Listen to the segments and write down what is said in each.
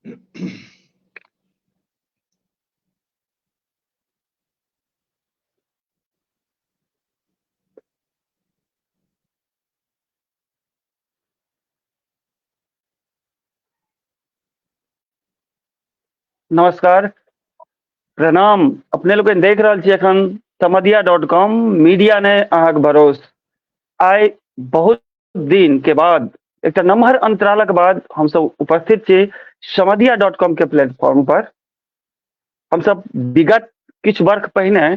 नमस्कार, प्रणाम। अपने लोकनि देख रहल छी एखन समदिया डॉट कॉम मीडिया ने अहाँक भरोस। आइ बहुत दिन के बाद एकटा नमहर अंतरालक बाद हमसब उपस्थित छी समदिया डॉट कॉम के प्लेटफॉर्म पर। हमसब विगत किछु वर्ष पहिने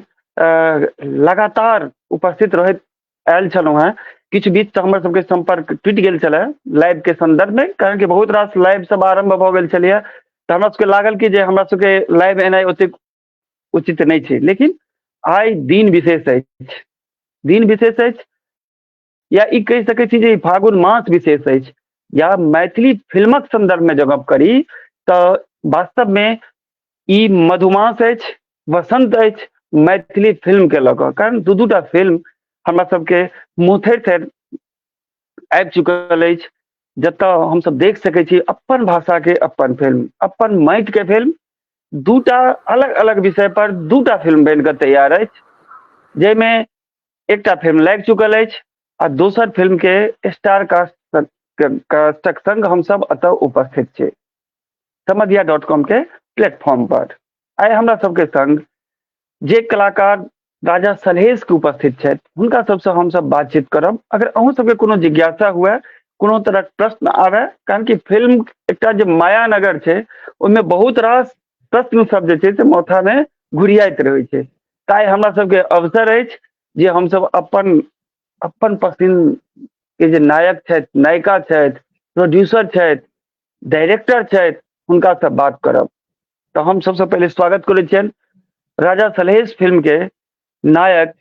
लगातार उपस्थित रहैत आयल छलहुँ हेँ। किछु बीच तऽ हमर सबके सम्पर्क टूटि गेल छलै लाइव के संदर्भ में, कारण कि बहुत रास लाइव सब आरम्भ भऽ गेल छलैया, तऽ हमरा सबके लागल कि जे हमरा सबके लाइव एनाइ ओतेक उचित नहि छै। लेकिन आइ दिन विशेष अछि, दिन विशेष अछि, या ई कहि सकै छी जे फागुन मास विशेष अछि, या मैथिली फिल्मक संदर्भ में जँ गप करी तऽ वास्तव में ई मधुमास अछि, वसंत अछि मैथिली फिल्म के लऽ कऽ, कारण दू दूटा फिल्म हमरा सबके मुँह थैर आबि चुकल अछि, जतऽ हमसब देख सकै छी अपन भाषा के अपन फिल्म, अपन माटि के फिल्म, दूटा अलग अलग विषय पर दूटा फिल्म बनि कऽ तैयार अछि, जाहिमे एकटा फिल्म लागि चुकल अछि आ दोसर फिल्म के स्टार कास्ट कास्टक संग हमसब एतऽ उपस्थित छी समदिया डॉट कॉम के प्लेटफॉर्म पर। आइ हमरा सबके संग जे कलाकार राजा सलहेश के उपस्थित छथि, हुनका सबसँ हमसब बातचीत करब। अगर अहूँ सबके कोनो जिज्ञासा हुए, कोनो तरहक प्रश्न आबे, कारण कि फिल्म एकटा जे माया नगर छै ओहिमे बहुत रास प्रश्न सब जे छै से माथा मे घुरियाइत रहै छै। ताहि हमरा सबके अवसर अछि जे हमसब अपन अपन पसिन के जे नायक छथि, नायिका छथि, प्रोड्यूसर छथि, डायरेक्टर छथि, हुनका से बात करब। तऽ हम सबसँ पहिले स्वागत करै छियनि राजा सलहेश फिल्म के नायक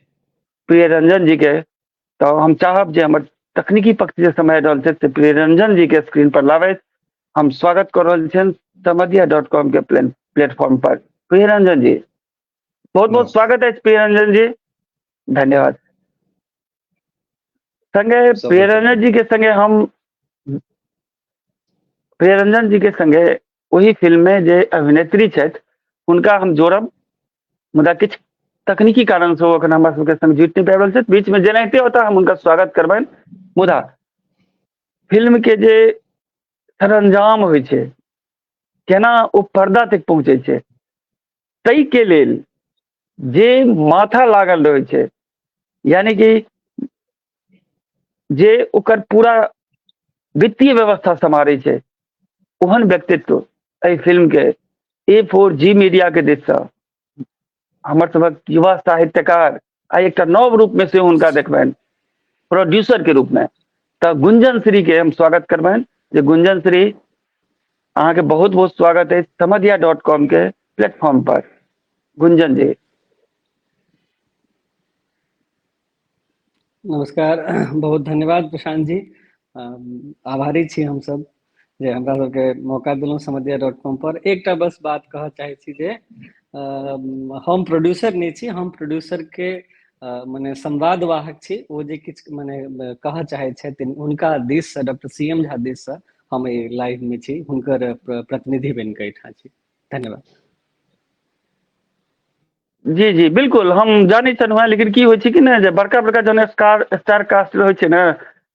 प्रिय रंजन जी के। तऽ हम चाहब जे हमर तकनीकी पक्ष जे समय रहल छथि से प्रिय रंजन जी के स्क्रीन पर लाबथि। हम स्वागत कऽ रहल छियनि समदिया डॉट कॉम के प्लेटफॉर्म पर। प्रिय रंजन जी, बहुत बहुत स्वागत अछि प्रिय रंजन जी, धन्यवाद। संगे प्रिय रंजन जी के संगे हम प्रिय रंजन जी के संगे ओहि फिल्म में जे अभिनेत्री छथि हुनका हम जोड़ब, मुदा किछु तकनीकी कारण से ओ एखन हमरा सबके संग जुटि नहि पाबि रहल छथि। बीच में जेनाहिते होता हम हुनका स्वागत करबनि। मुदा फिल्म के जे सरंजाम होइ छै, केना ओ पर्दा तक पहुँचै छै, ताहि के लेल जे माथा लागल रहै छै, यानी कि जे ओकर पूरा वित्तीय व्यवस्था सम्हारै छै, ओहन व्यक्तित्व एहि फिल्म के ए फोर जी मीडिया के दिससँ हमर सभक युवा साहित्यकार आइ एकटा नव रूप में सेहो हुनका देखबनि प्रोड्यूसर के रूप में। तऽ गुंजन श्री के हम स्वागत करबनि जे गुंजन श्री, अहाँके बहुत बहुत स्वागत अछि समदिया डॉट कॉम के प्लेटफॉर्म पर। गुंजन जी नमस्कार, बहुत धन्यवाद प्रशांत जी। आभारी छी हमसब जे हमरा सबके मौका देलहुँ समदिया डॉट कॉम पर। एकटा बस बात कहऽ चाहै छी जे हम प्रोड्यूसर नहि छी, हम प्रोड्यूसर के मने संवाद वाहक छी। ओ जे किछु मने कहऽ चाहै छथिन हुनका दिस से, डॉक्टर सी एम झा दिस से हम एहि लाइव में छी, हुनकर प्रतिनिधि बनि कऽ एहिठाम छी। धन्यवाद। जी जी बिल्कुल, हम जानै छलहुँ हेँ, लेकिन की होइ छै कि ने जे बड़का बड़का जहन स्टार स्टार कास्ट रहै छै ने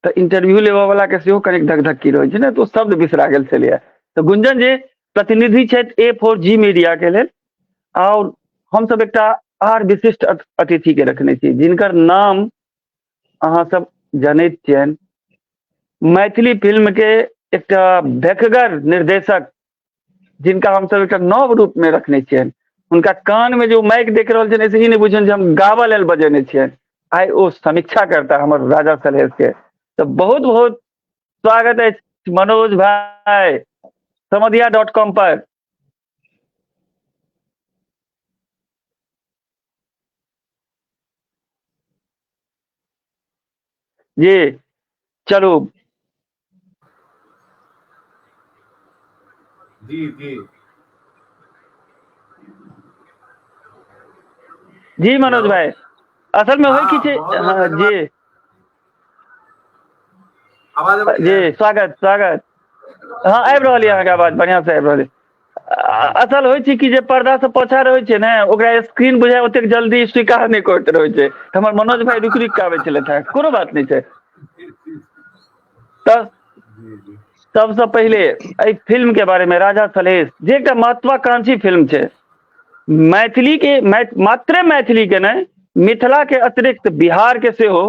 तऽ इंटरव्यू लेबऽ वाला के सेहो कनिक धकधक्की रहै छै ने, तऽ ओ शब्द बिसरा गेल छलैया। तऽ गुंजन जी प्रतिनिधि छथि ए फोर जी मीडिया के लेल, आओर हमसब एकटा आर विशिष्ट अतिथि के रखने छी जिनकर नाम अहाँ सब जनैत छियनि, मैथिली फिल्म के एकटा भेखगर निर्देशक जिनका हमसब एकटा नव रूप में रखने छियनि। हुनका कान में जो माइक देख रहल छनि, ऐसे ई नहि बुझियनि जे हम गाबऽ लेल बजेने छियनि। आइ ओ समीक्षा करता हमर राजा सलहेश के। तऽ बहुत बहुत स्वागत अछि मनोज भाई समदिया डॉट कॉम पर। जी चलू। जी जी जी मनोज भाई, असल में होइ की छै, हाँ जी आवाज जी, स्वागत स्वागत। हाँ, आबि रहल यऽ अहाँके आवाज बढ़िआँ से आबि रहल यऽ। असल होइ छै कि जे पर्दा से पाछा रहै छै ने, ओकरा स्क्रीन बुझाय ओतेक जल्दी स्वीकार नहि करैत रहै छै। हमर मनोज भाई रुकि रुकि के आबै छलथि हेँ, कोनो बात नहि छै। तऽ सबसँ पहिले एहि फिल्म के बारे में, राजा सलहेश जे एकटा महत्वाकांक्षी फिल्म छै, मैथिली के, मात्रे मैथिली के नहि, मिथिला के अतिरिक्त बिहार के सेहो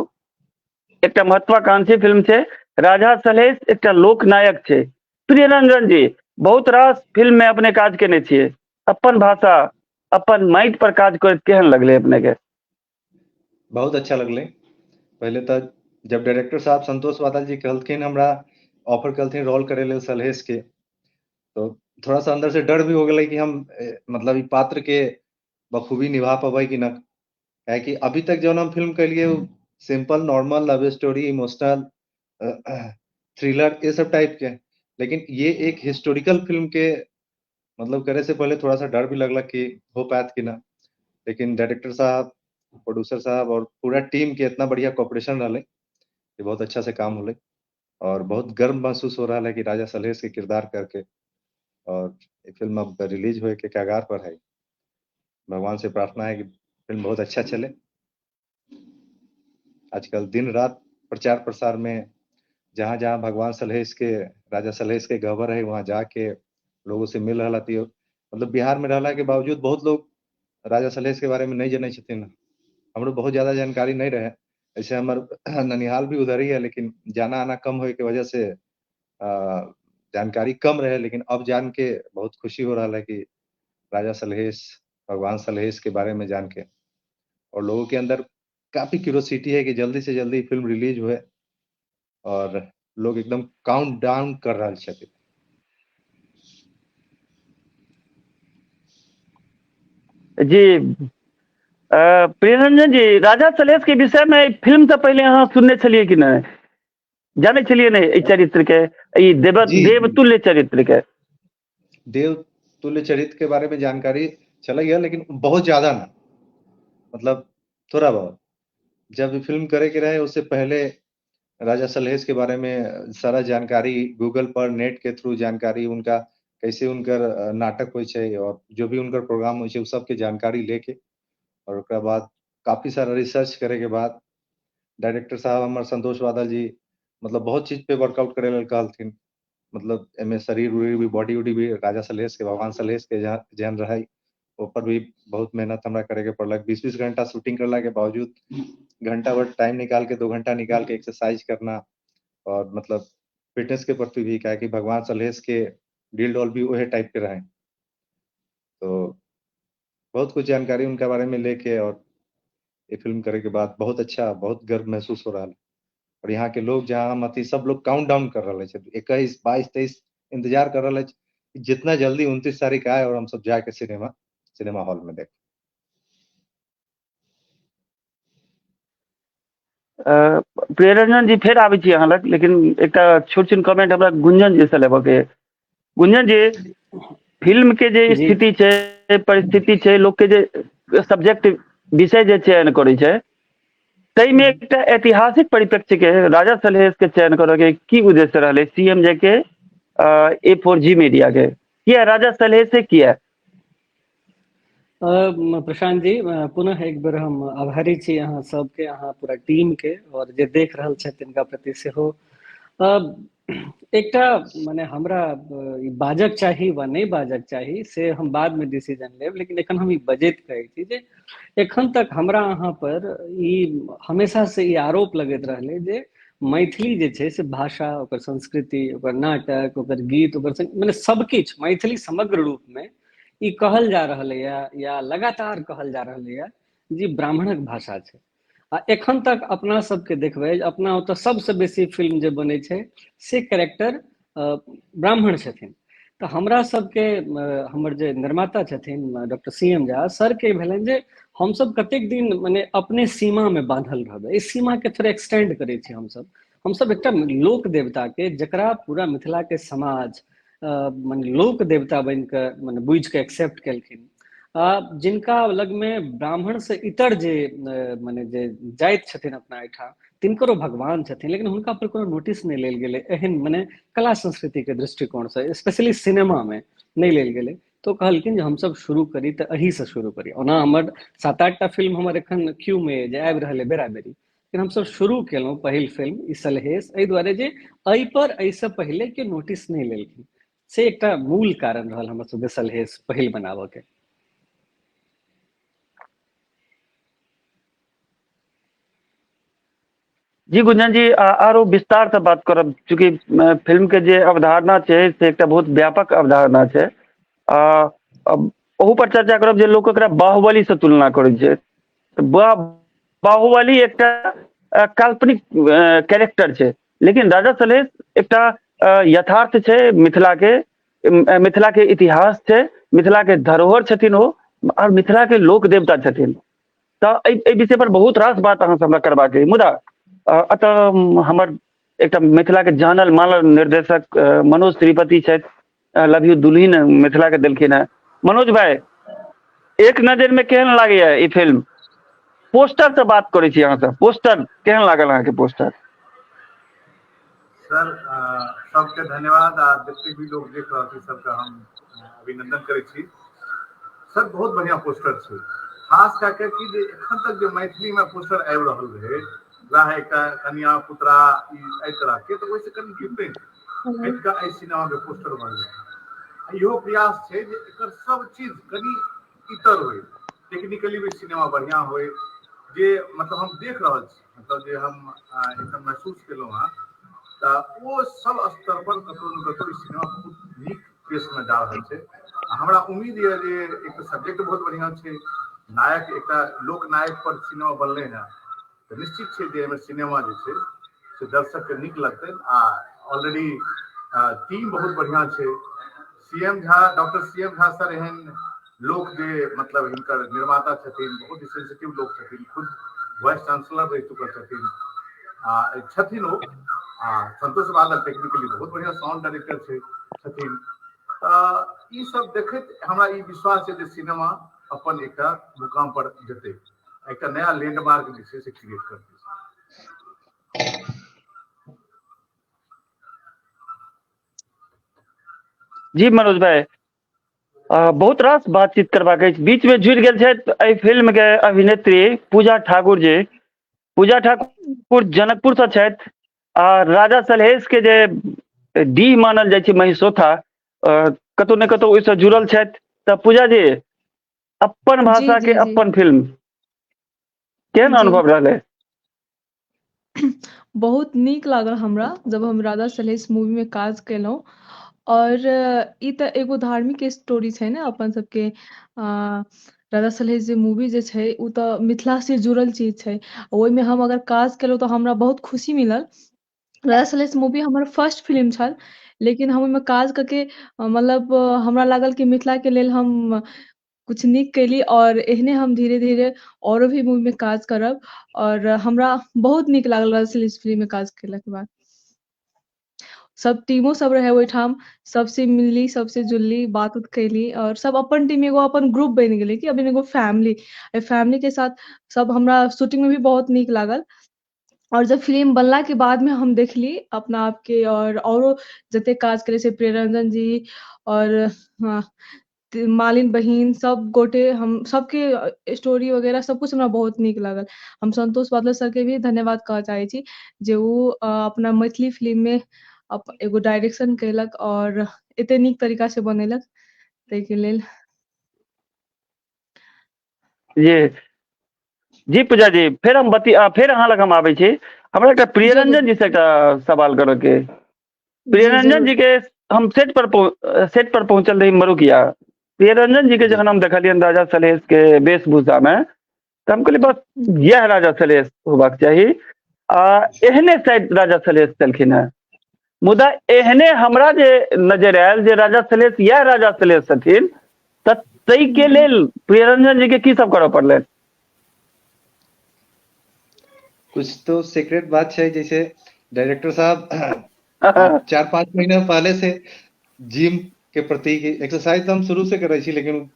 एकटा महत्वाकांक्षी फिल्म छै। राजा सलहेश एकटा लोकनायक छै। प्रियरंजन जी, बहुत रास फिल्म में अपने काज केने छियै, अपन भाषा अपन माटि पर काज करैत केहन लगलै अपने के? बहुत अच्छा लगलै। पहिले तऽ जब डायरेक्टर साहब संतोष बादल जी कहलखिन, हमरा ऑफर कहलथिन रोल करे लेल सलहेश के, तो थोड़ा सा अंदर से डर भी हो गेलै कि हम मतलब ई पात्र के बखूबी निभा पबै कि न, काहे अभी तक जौन हम film कैलिए simple normal love story, emotional, thriller, ये सब टाइप के, लेकिन ये एक हिस्टोरिकल फिल्म के मतलब करे से पहले थोड़ा सा डर भी लगला कि हो पात कि ना। लेकिन डायरेक्टर साहब, प्रोड्यूसर साहब और पूरा टीम के इतना बढ़िया कॉपरेशन रहा कि बहुत अच्छा से काम होले और बहुत गर्व महसूस हो रहा है कि राजा सलहेश के किरदार करके, और ये फिल्म अब रिलीज होए के कगार पर है। भगवान से प्रार्थना है कि फिल्म बहुत अच्छा चले। आजकल दिन रात प्रचार प्रसार में जहाँ जहाँ भगवान सलहेश के, राजा सलहेश के गहबर है, वहाँ जाके लोगों से मिल रहा थी। मतलब बिहार में रहला के बावजूद बहुत लोग राजा सलहेश के बारे में नहीं जनै छथिन। हमरो बहुत ज्यादा जानकारी नहीं रहे, ऐसे हमर ननिहाल भी उधर ही है, लेकिन जाना आना कम होए के वजह से जानकारी कम रहे। लेकिन अब जान के बहुत खुशी हो रहा है कि राजा सलहेश, भगवान सलहेश के बारे में जान के, और लोगों के अंदर काफी क्यूरोसिटी है कि जल्दी से जल्दी फिल्म रिलीज हुए और लोग एकदम काउंट डाउन कर रहा छथिन। जी, प्रियरंजन जी, राजा सलहेश के विषय में फिल्म से पहले अहाँ सुनने छलियै कि नहि? जानै छलियै नहि एहि चरित्र के, ई देव देवतुल्य चरित्र के? देवतुल्य चरित्र के बारे में जानकारी चल, लेकिन बहुत ज्यादा ना, मतलब थोड़ा बहुत। जब फिल्म करे के रहे उससे पहले राजा सलहेश के बारे में सारा जानकारी गूगल पर, नेट के थ्रू जानकारी, उनका कैसे उनकर नाटक होइ छै और जो भी उनकर प्रोग्राम होइ छै, उ सबके जानकारी लेके और ओकरा बाद काफी सारा रिसर्च करे के बाद डायरेक्टर साहब हमर संतोष बादल जी मतलब बहुत चीज पे वर्कआउट करे लेल कहलथिन। मतलब एमे शरीर उरीर भी, बॉडी उडी भी राजा सलहेश के, भगवान सलहेश के जेहन रहै, ओपर भी बहुत मेहनत हमरा करे के पड़लक। 20-20 घंटा शूटिंग करला के बावजूद घंटा भर टाइम निकाल के, 2 घंटा निकाल के एक्सरसाइज करना और मतलब फिटनेस के प्रति भी, काहे कि भगवान सलहेश के डील डॉल भी वही टाइप के रहे। तो बहुत कुछ जानकारी उनका बारे में लेके और ये फिल्म करे के बाद बहुत अच्छा, बहुत गर्व महसूस हो रहा है। और यहाँ के लोग जहाँ हम अथी, सब लोग काउंट डाउन कर रहे हैं, 21, 22, 23 इंतजार कर रहे हैं, जितना जल्दी 29 तारीख आए और हम सब जाके सिनेमा सिनेमा हॉल में देख। प्रियरंजन जी, फेर आबै छी अहाँ लग, लेकिन एकटा छोट छिन कमेंट हमरा गुंजन जी से लेबऽ के। गुंजन जी, फिल्म के जे स्थिति छै, परिस्थिति छै, लोक के जे सब्जेक्ट, विषय जे चयन करै छै, ताहिमे एकटा ऐतिहासिक परिप्रेक्ष्य के राजा सलहेश के चयन करऽ के की उद्देश्य रहलै सीएमजे के, ए फोर जी मीडिया के? किया राजा सलहेश से किया? प्रशांत जी, पुनः एक बेर हम आभारी छी अहाँ सबके, अहाँ पूरा टीम के और जे देख रहल छथि तिनका प्रति सेहो। एकटा मने हमरा ई बाजक चाही वा नहि बाजक चाही से हम बाद में डिसीजन लेब, लेकिन एखन हम ई बजैत कहै छी जे एखन तक हमरा अहाँ पर ई हमेशा से ई आरोप लगैत रहलै जे मैथिली जे छै से भाषा, ओकर संस्कृति, ओकर नाटक, ओकर गीत, ओकर मने सब किछु, मैथिली समग्र रूप में ई कहल जा रहलैए या लगातार कहल जा रहलैए जे ब्राह्मणक भाषा छै। आ एखन तक अपना सबके देखबै, अपना ओतऽ सबसँ बेसी फिल्म जे बनै छै से कैरेक्टर ब्राह्मण छथिन। तऽ हमरा सबके, हमर जे निर्माता छथिन डॉक्टर सी एम झा सरके भेलनि जे हमसब कतेक दिन मने अपने सीमामे बान्हल रहबै, एहि सीमाके थोड़े एक्सटेंड करै छी। हमसब एकटा लोक देवताके, जकरा पूरा मिथिलाके समाज मने लोक देवता बनि कऽ मने बुझि कऽ एक्सेप्ट केलखिन, जिनका लगमे ब्राह्मण से इतर जे मने जे जाइत छथिन अपना एहिठाम तिनकरो भगवान छथिन, लेकिन हुनका पर कोनो नोटिस नहि लेल गेलै। एहन मने कला संस्कृतिके दृष्टिकोणसँ स्पेशली सिनेमामे नहि लेल गेलै। तऽ ओ कहलखिन जे हमसभ शुरू करी तऽ एहीसँ शुरू करी। ओना हमर 7-8 टा फिल्म हमर एखन क्यू मे जे आबि रहल अइ बेरा बेरी, लेकिन हमसभ शुरू केलहुँ पहिल फिल्म ई सलहेस एहि दुआरे जे एहिपर एहिसँ पहिले केओ नोटिस नहि लेलखिन, से एकटा मूल कारण रहल हमर सबके सलहेस पहिल बनाबऽ के। जी गुंजन जी, आरो विस्तार से बात करब, चूँकि फिल्म के जे अवधारणा छै से एकटा बहुत व्यापक अवधारणा छै। आ ओहू पर चर्चा करब जे लोक एकरा बाहुबली से तुलना करै छै, तऽ बाहुबली एकटा काल्पनिक कैरेक्टर छै, लेकिन राजा सलहेश एकटा यथार्थ छै, मिथिला के, मिथिला के इतिहास छै, मिथिला के धरोहर छथिन ओ, आओर मिथिला के लोक देवता छथिन। तऽ एहि एहि विषय पर बहुत रास बात अहाँ से हमरा करबाक अइ, मुदा एतऽ हमर एकटा मिथिला के जानल मानल निर्देशक मनोज त्रिपति छथि, लव यू दुल्हिन मिथिला के देलखिन हेँ। मनोज भाई, एक नजर में केहन लागैया ई फिल्म? पोस्टर से बात करै छी अहाँ से, पोस्टर केहन लागल अहाँके पोस्टर? सर, सबके धन्यवाद आ जतेक भी लोग देख रहल छी सबके हम अभिनंदन करै छी। सर, बहुत बढ़िया पोस्टर छै, खास कए के कि जे एखन तक जे मैथिली में पोस्टर आबि रहल रहै, वएह एकटा कनिया पुतरा ई एहि तरह के, तऽ ओहिसँ कनि डिफरेंट हटि कऽ एहि सिनेमा के पोस्टर बनलै। इहो प्रयास छै जे एकर सब चीज कनि इतर होइ, टेक्निकली भी सिनेमा बढ़िया होइ, जे मतलब हम देख रहल छी, मतलब जे हम एखन महसूस केलहुँ हँ, तऽ ओ सब स्तर पर कतहु ने कतहु ई सिनेमा बहुत नीक पेशमे जा रहल छै। आ हमरा उम्मीद यऽ जे एक तऽ सब्जेक्ट बहुत बढ़िया छै, नायक एकटा लोक नायक पर सिनेमा बनलै हँ, तऽ निश्चित छै जे एहिमे सिनेमा जे छै से दर्शकके नीक लगतै। आ ऑलरेडी टीम बहुत बढ़िया छै, C M Jha, doctor C M Jha sir एहन लोक जे मतलब हिनकर निर्माता छथिन, बहुत ही सेंसिटिव लोक छथिन, खुद वाइस चांसलर रहि चुकल छथिन आ छथिन ओ। आ संतोष बादल टेक्निकली बहुत बढ़िया साउंड डायरेक्टर छै छथिन। तऽ ई सब देखैत हमरा ई विश्वास छै जे सिनेमा अपन एकटा मुकाम पर जेतै, एकटा नया लैंडमार्क जे छै से क्रिएट करतै। जी मनोज भाई, बहुत रास बातचीत करबाक अछि। बीच में जुड़ि गेल छथि एहि फिल्म के अभिनेत्री पूजा ठाकुर जी। पूजा ठाकुर जनकपुर से छथि आ राजा सलहेश के जे डीह मानल जाइ छै महिसोथा, कतौ ने कतौ ओहिसँ जुड़ल छथि। तऽ पूजा जी, अपन जी भाषा के जी जी अपन फिल्म केहन जी अनुभव रहलै? बहुत नीक लागल हमरा जब हम राधा सलहेश मूवी में काज केलहुँ। और ई तऽ एगो धार्मिक स्टोरी छै ने अपन सबके, राधा सलहेश जे मूवी जे छै ओ तऽ मिथिला से जुड़ल चीज छै। ओहिमे हम अगर काज केलहुँ तऽ हमरा बहुत खुशी मिलल। राधा सलहेश मूवी हमर फर्स्ट फिल्म छल, लेकिन हम ओहिमे काज कऽ के मतलब हमरा लागल कि मिथिला के लेल हम कुछ नीक केली और एहने हम धीरे धीरे औरो भी मूवी में काज करब। और हमरा बहुत नीक लागल राधा सलहेश फिल्म में काज केला के बाद। सब टीमो सब रहे ओहिठाम, सबसे मिलली, सबसे जुलली, बात उत कैली और सब अपन टीम एगो अपन ग्रुप बनि गेलै कि अपन एगो फैमिली। एहि फैमिली के साथ सब हमरा शूटिंग में भी बहुत नीक लागल। और जब फिल्म बनला के बाद में हम देखली अपना आपके और औरो जते काज करै छै प्रियरंजन जी और मालिन बहिन सब गोटे, हम सबके स्टोरी वगैरह सब कुछ हमरा बहुत नीक लागल। हम संतोष बादल सर के भी धन्यवाद कहऽ चाहै छी जे ओ अपना मैथिली फिल्म में एगो डायरेक्शन केलक और एते नीक तरीका से बनेलक, ताहिके लेल। जी जी पूजा जी, फेर हम बती, फेर अहाँ लग हम आबै छी। हमरा एकटा प्रियरंजन जी से एकटा सवाल करऽ के। प्रियरंजन जी के हम सेट पर पहुंचल रही मरुकिया। प्रियरंजन जी के जखन हम देखलियनि राजा सलहेश के वेशभूषा में, तऽ हम कहलियै बस इएह राजा सलहेश होबाक चाही आ एहने शायद राजा सलहेश छलखिन हेँ। मुदा एहने हमरा जे नजर आयल जे राजा सलहेश इएह राजा सलहेश छथिन, तऽ ताहिके लेल प्रियरंजन जी के की सब करऽ पड़लनि? कुछ तो सीक्रेट बात छै, जैसे डायरेक्टर साहब 4-5 महीना पहले से जिम के प्रति एक्सरसाइज तो हम शुरू से करै छी, लेकिन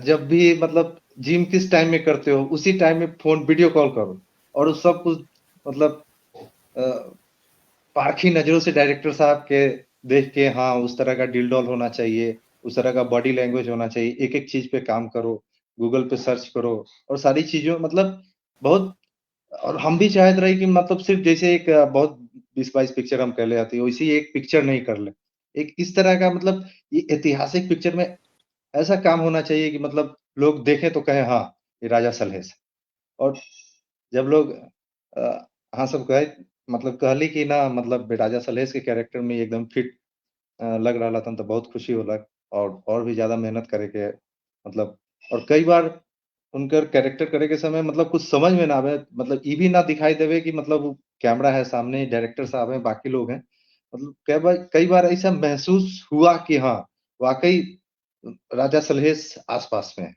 जब भी मतलब जिम किस टाइम में करते हो उसी टाइम में फोन वीडियो कॉल करो और उस सब कुछ मतलब पारखी नजरों से डायरेक्टर साहब के देख के, हाँ उस तरह का डील डॉल होना चाहिए, उस तरह का बॉडी लैंग्वेज होना चाहिए, एक एक चीज पे काम करो, गूगल पे सर्च करो और सारी चीजों मतलब बहुत। और हम भी चाहते रहे कि मतलब सिर्फ जैसे एक बहुत 20-22 पिक्चर हम कर ले आते, वैसी एक पिक्चर नहीं कर ले, एक इस तरह का मतलब ये ऐतिहासिक पिक्चर में ऐसा काम होना चाहिए कि मतलब लोग देखें तो कहें हाँ ये राजा सलहेस। और जब लोग हाँ सब कहे मतलब कहली कि ना मतलब राजा सलहेस के कैरेक्टर में एकदम फिट लग रहा था, तो बहुत खुशी होला और भी ज्यादा मेहनत करे के मतलब। और कई बार उनकर कैरेक्टर करे के समय मतलब कुछ समझ में ना आवे, मतलब ये भी ना दिखाई देवे कि मतलब कैमरा है सामने, डायरेक्टर साहब हैं, बाकी लोग हैं, मतलब कई बार ऐसा महसूस हुआ कि हाँ वाकई राजा सलहेस आसपास में है।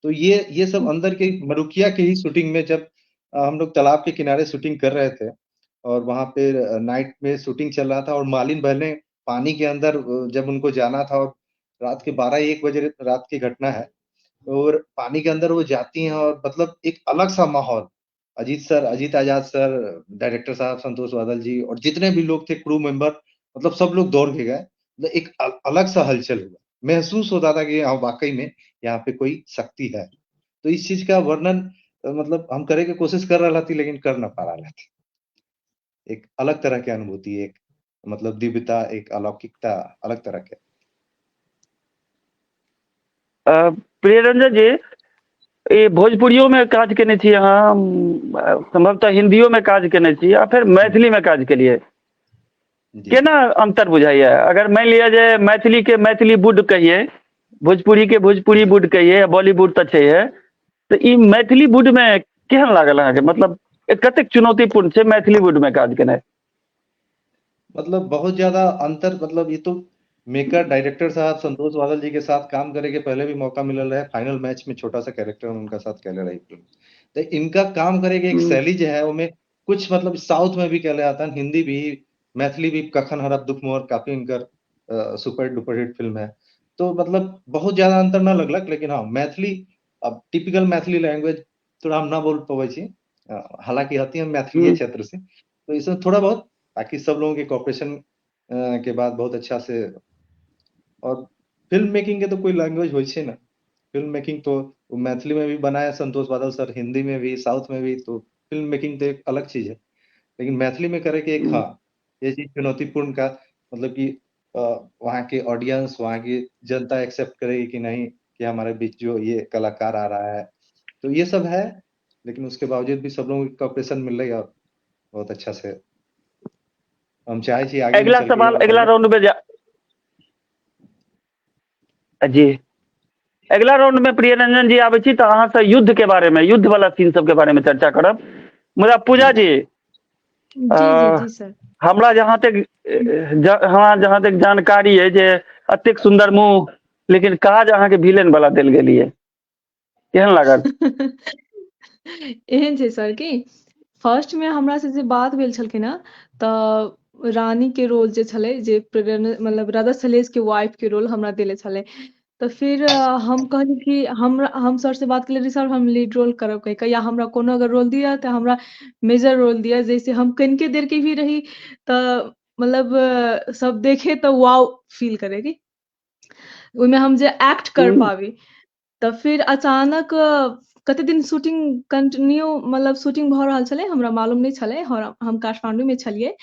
तो ये सब अंदर के मरुकिया के ही शूटिंग में जब हम लोग तालाब के किनारे शूटिंग कर रहे थे और वहां पे नाइट में शूटिंग चल रहा था और मालिन बहने पानी के अंदर जब उनको जाना था और रात के 12-1 बजे रात की घटना है और पानी के अंदर वो जाती हैं और मतलब एक अलग सा माहौल, Ajit sir, Ajit Azad sir, director साहब संतोष बादल जी और जितने भी लोग थे क्रू मेंबर, मतलब सब लोग दौड़ के गए, मतलब एक अलग सा हलचल हुआ, महसूस होता था कि हाँ वाकई में यहाँ पे कोई शक्ति है। तो इस चीज का वर्णन मतलब हम करे की कोशिश कर रहा थी लेकिन कर ना पा रहा थी। एक अलग तरह की अनुभूति, एक मतलब दिव्यता, एक अलौकिकता अलग तरह के। प्रियरंजन जी, ये भोजपुरियो में काज केने छी अहाँ, संभवतः हिंदियो में काज केने छी आ फिर मैथिली में काज केलिए, केना अंतर बुझाइया? अगर मान लिया जे मैथिली के मैथिली वुड कहिए, भोजपुरी के भोजपुरी वुड कहिए, बॉलीवुड तऽ छैहे, तऽ ई मैथिली वुड में केहन लागल अहाँके? मतलब कतेक चुनौतीपूर्ण छै मैथिली वुड में काज केनाइ? मतलब बहुत ज्यादा अंतर, मतलब ये तो मेकर डायरेक्टर साहब संतोष बादल जी के साथ काम करे के पहले भी मौका मिलल रहे, फाइनल मैच में छोटा सा कैरेक्टर उनका साथ कैले रही फिल्म। तो इनका काम करे के एक शैली जो है वो कुछ मतलब साउथ में भी कहले आता है, हिंदी भी मैथिली भी, कखन हरब दुख मोर काफी इनकर सुपर डुपर हिट फिल्म है। तो मतलब बहुत ज्यादा अंतर ना लगलक, लेकिन हाँ मैथिली अब टिपिकल मैथिली लैंग्वेज थोड़ा हम ना बोल पबै छी, हालांकि हती हम मैथिली क्षेत्र से, तो इसमें थोड़ा बहुत बाकी सब लोगों के कॉपरेशन के बाद बहुत अच्छा से। और फिल्म मेकिंग के तो कोई लैंग्वेज हो ना, फिल्म मेकिंग तो मैथिली में भी बनाया संतोष बादल सर, हिंदी में भी, साउथ में भी, तो फिल्म मेकिंग तो एक अलग चीज है, लेकिन मैथिली में करे के एक हाँ ये चीज चुनौतीपूर्ण का मतलब कि वहाँ के ऑडियंस, वहाँ की जनता एक्सेप्ट करेगी कि नहीं कि हमारे बीच जो ये कलाकार आ रहा है, तो ये सब है। लेकिन उसके बावजूद भी सब लोगों को कॉपरेशन मिल रही है और बहुत अच्छा से हम चाहे छी आगे। अगला सवाल अगला राउंड में जा जी, अगला राउंड में प्रियरंजन जी आबै छी तऽ अहाँ से युद्ध के बारे में, युद्ध वाला सीन सब के बारे में चर्चा करब। मुदा पूजा जी, जी जी जी सर, हमरा जहाँ तक हमरा जहाँ तक जानकारी है जे अतेक सुंदर मुँह लेकिन काज अहाँके विलेन वाला देल गेलियै, केहन लागल? एहन छै सर कि फर्स्ट में हमरा से जे बात भेल छलखिन हँ तऽ रानी के रोल जे छलै, जे मतलब राजा सलहेश के वाइफ के रोल हमरा देले छलै, तऽ फिर हम कहली कि हम सर से बात केलियै सर हम लीड रोल करब कहि कऽ, या हमरा कोनो अगर रोल दिअ तऽ हमरा मेजर रोल दिअ, जैसे हम कनिके देर के भी रही तऽ मतलब सब देखे तऽ वाव फील करे कि ओहिमे हम जे एक्ट कर पाबी। तऽ फिर अचानक कते दिन शूटिंग कंटिन्यू मतलब शूटिंग भऽ रहल छलै, हमरा मालूम नहि छलै, हम काठमांडू में छलियै,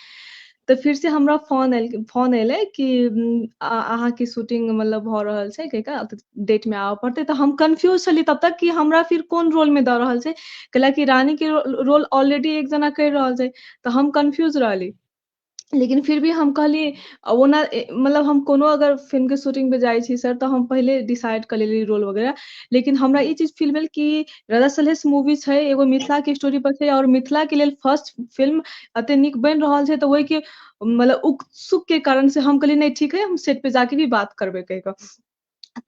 तऽ फिर से हमरा फोन एलै कि अहाँके शूटिंग मतलब भऽ रहल छै कहि कऽ डेट में आबऽ पड़तै। तऽ हम कन्फ्यूज छलियै तब तक कि हमरा फिर कोन रोल में दऽ रहल छै, कैलाकि रानी के रोल ऑलरेडी एक जना करि रहल छै, तऽ हम कन्फ्यूज रहली। लेकिन फिर भी हम कहली ओना मतलब हम कोनो अगर फिल्म के शूटिंग पे जाइ छी सर तऽ हम पहिले डिसाइड कर लेली रोल वगैरह, लेकिन हमरा ई चीज फील भेल कि राजा सलहेश मूवी छै, एगो मिथिला के स्टोरी पर छै और मिथिला के लेल फर्स्ट फिल्म एते नीक बनि रहल छै, तऽ ओहि के मतलब उत्सुक के कारण से हम कहली नहीं ठीक है, हम सेट पे जाके भी बात करबै कहि कऽ।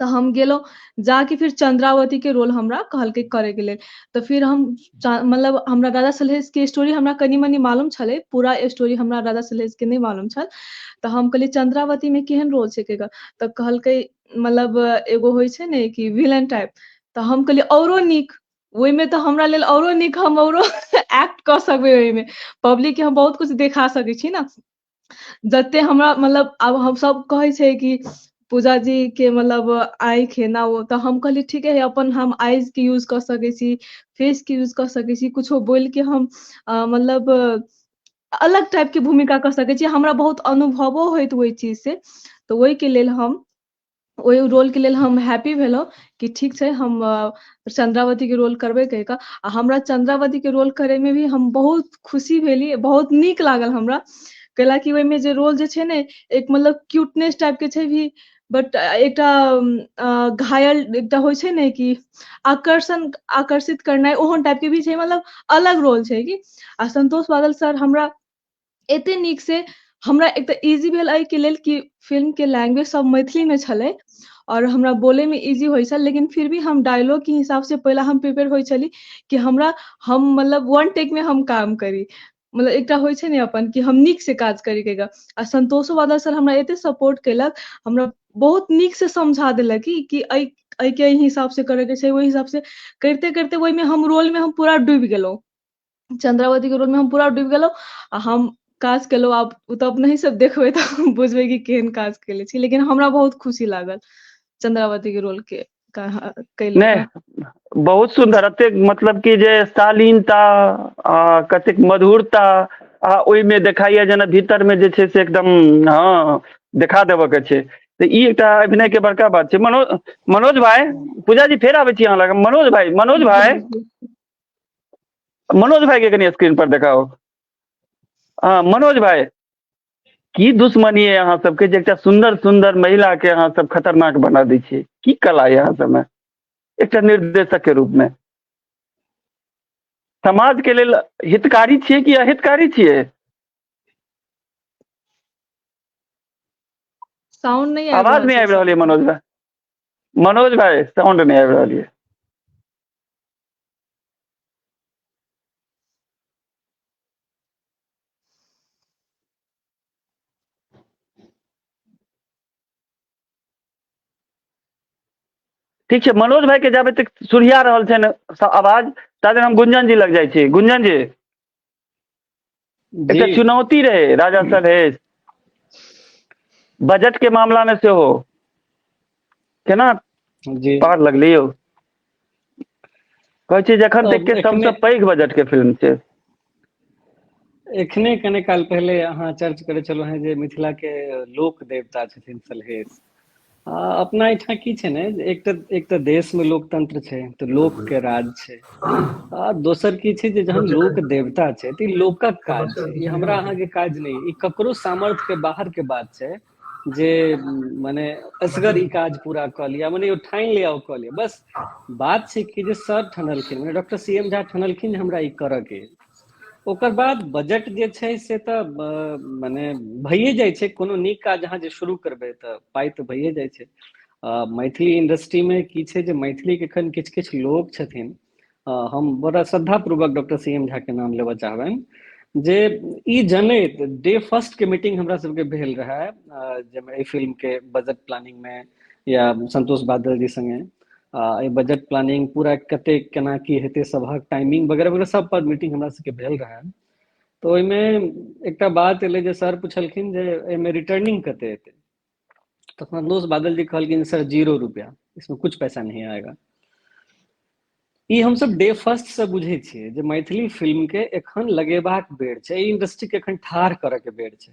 तऽ हम गेलहुँ जाके फिर चंद्रावती के रोल हमरा कहलकै करे के लेल, तऽ फिर हम मतलब हमरा राजा सलहेश के स्टोरी हमरा कनि मनि मालूम छलै, पूरा स्टोरी हमरा राजा सलहेश के नहि मालूम छल, तऽ हम कहलियै चंद्रावती में केहन रोल छै कहि कऽ, तऽ कहलकै मतलब एगो होइ छै ने कि विलन टाइप, तऽ हम कहलियै औरो नीक, ओहिमे तऽ हमरा लेल औरो नीक, हम औरो एक्ट कऽ सकबै ओहिमे, पब्लिक के हम बहुत कुछ देखा सकै छी ने, जते हमरा मतलब आब हम सब कहै छै कि पूजा जी के मतलब आँखि एना ओ, तऽ हम कहलियै ठीके है, अपन हम आइज के यूज कऽ सकै छी, फेस के यूज कऽ सकै छी, कुछो बोलि के हम मतलब अलग टाइप के भूमिका कऽ सकै छी। हमरा बहुत अनुभवो होइत ओहि चीज से, तऽ ओहिके लेल हम ओहि रोल के लेल हम हैप्पी भेलहुँ कि ठीक छै, हम चंद्रावती के रोल करबै कहि कऽ। आ हमरा चंद्रावती के रोल करे में भी हम बहुत खुशी भेली, बहुत नीक लागल हमरा, कैलाकि ओहिमे जे रोल जे छै ने एक मतलब क्यूटनेस टाइप के छै भी, बट एकटा घायल एकटा होइ छै ने कि आकर्षण आकर्षित करनाइ ओहन टाइप के भी छै, मतलब अलग रोल छै कि। आ संतोष बादल सर हमरा एते नीक से, हमरा एक तऽ इजी भेल एहिके लेल कि फिल्म के लैंग्वेज सब मैथिली मे छलै और हमरा बोले में इजी होइ छल, लेकिन फिर भी हम डायलॉग के हिसाब से पहिले हम प्रिपेयर होइ छली कि हमरा हम मतलब वन टेक में हम काम करी, मतलब एकटा होइ छै ने अपन कि हम नीक से काज करी के। आ संतोषो बादल सर हमरा एते सपोर्ट केलक, हमरा बहुत नीक से समझा देलक कि एहि एहिके एहि हिसाब से करे के छै, ओहि हिसाब से करिते करिते ओहिमे हम रोल में हम पूरा डूबि गेलहुँ। चंद्रावती के रोल में हम पूरा डूबि गेलहुँ आ हम काज केलहुँ। आब ओ तऽ अपनहि सब देखबै तऽ बुझबै कि केहन काज केले छी, लेकिन हमरा बहुत खुशी लागल चंद्रावती के रोल के नहि, बहुत सुन्दर, एतेक मतलब कि जे शालीनता आ कतेक मधुरता आ ओहिमे देखाइया जेना भीतर मे जे छै से एकदम हँ देखा देबऽ के छै। तऽ ई एकटा अभिनय के बड़का बात छै। मनोज मनोज भाई, पूजा जी फेर आबै छी अहाँ लग। मनोज भाई, मनोज भाई, मनोज भाई के कनि स्क्रीन पर देखाओ। हँ मनोज भाई, की दुश्मनी है अहाँ सबके जे एकटा सुन्दर सुन्दर महिला के अहाँ सब खतरनाक बना दै छियै? की कला है अहाँ सबमे एकटा निर्देशक के रूप में? समाज के लेल हितकारी छियै कि अहितकारी छियै? साउंड नहि आबि आवाज रहल नहि छै आबि रहल सर। यऽ मनोज भाई, मनोज भाई साउंड नहि आबि रहल यऽ। ठीक छै, मनोज भाई के जाबे तक सुरिया रहल छै ने आवाज, ताबे हम गुंजन जी लग जाइ छी। गुंजन जी, एकटा जी चुनौती रहे राजा सलहेश बजट के मामला में सेहो, केना जी पार लगलै यौ? कहै छी जखन तक के एखने सबसँ पैघ बजट के फिल्म छै। एखने कने काल पहिले अहाँ चर्च करै छलहुँ हेँ जे मिथिला के लोक देवता छथिन सलहेश। अपना एहिठाम की छै ने, एक तऽ देश मे लोकतंत्र छै तऽ लोक के राज छै, आ दोसर की छै जे जहन लोक देवता छै तऽ ई लोकक काज छै, ई हमरा अहाँके काज नहि, ई ककरो सामर्थ्य के बाहर के बात छै जे मने असगर ई काज पूरा कऽ लिअ, मने ओ ठानि लिअ ओ कऽ लिअ। बस बात छै कि जे सर ठनलखिन, मने डॉक्टर सी एम झा ठनलखिन जे हमरा ई करऽ के, ओकर बाद बजट जे छै से तऽ मने भइए जाइ छै। कोनो नीक काज अहाँ जे शुरू करबै तऽ पाइ तऽ भइए जाइ छै। मैथिली इंडस्ट्रीमे की छै जे मैथिलीके एखन किछु किछु लोक छथिन, हम बड़ा श्रद्धापूर्वक डॉक्टर सी एम झाके नाम लेबऽ चाहबनि जे ई जनैत डे फर्स्ट के मीटिंग हमरा सबके भेल रहै जाहिमे एहि फिल्मके बजट प्लानिंगमे या संतोष बादल जी संगे एहि बजट प्लानिंग पूरा कतेक केना की हेतै, सभक टाइमिंग वगैरह वगैरह सब पर मीटिंग हमरा सबके भेल रहै। तऽ ओहिमे एकटा बात एलै जे सर पुछलखिन जे एहिमे रिटर्निंग कते एतै, तऽ संतोष बादल जी कहलखिन सर 0 रुपया, इसमें कुछ पैसा नहीं आएगा। ई हमसब डे फर्स्ट से बुझै छियै जे मैथिली फिल्म के एखन लगेबाक बेर छै, एहि इंडस्ट्री के एखन ठाढ़ करऽ के बेर छै।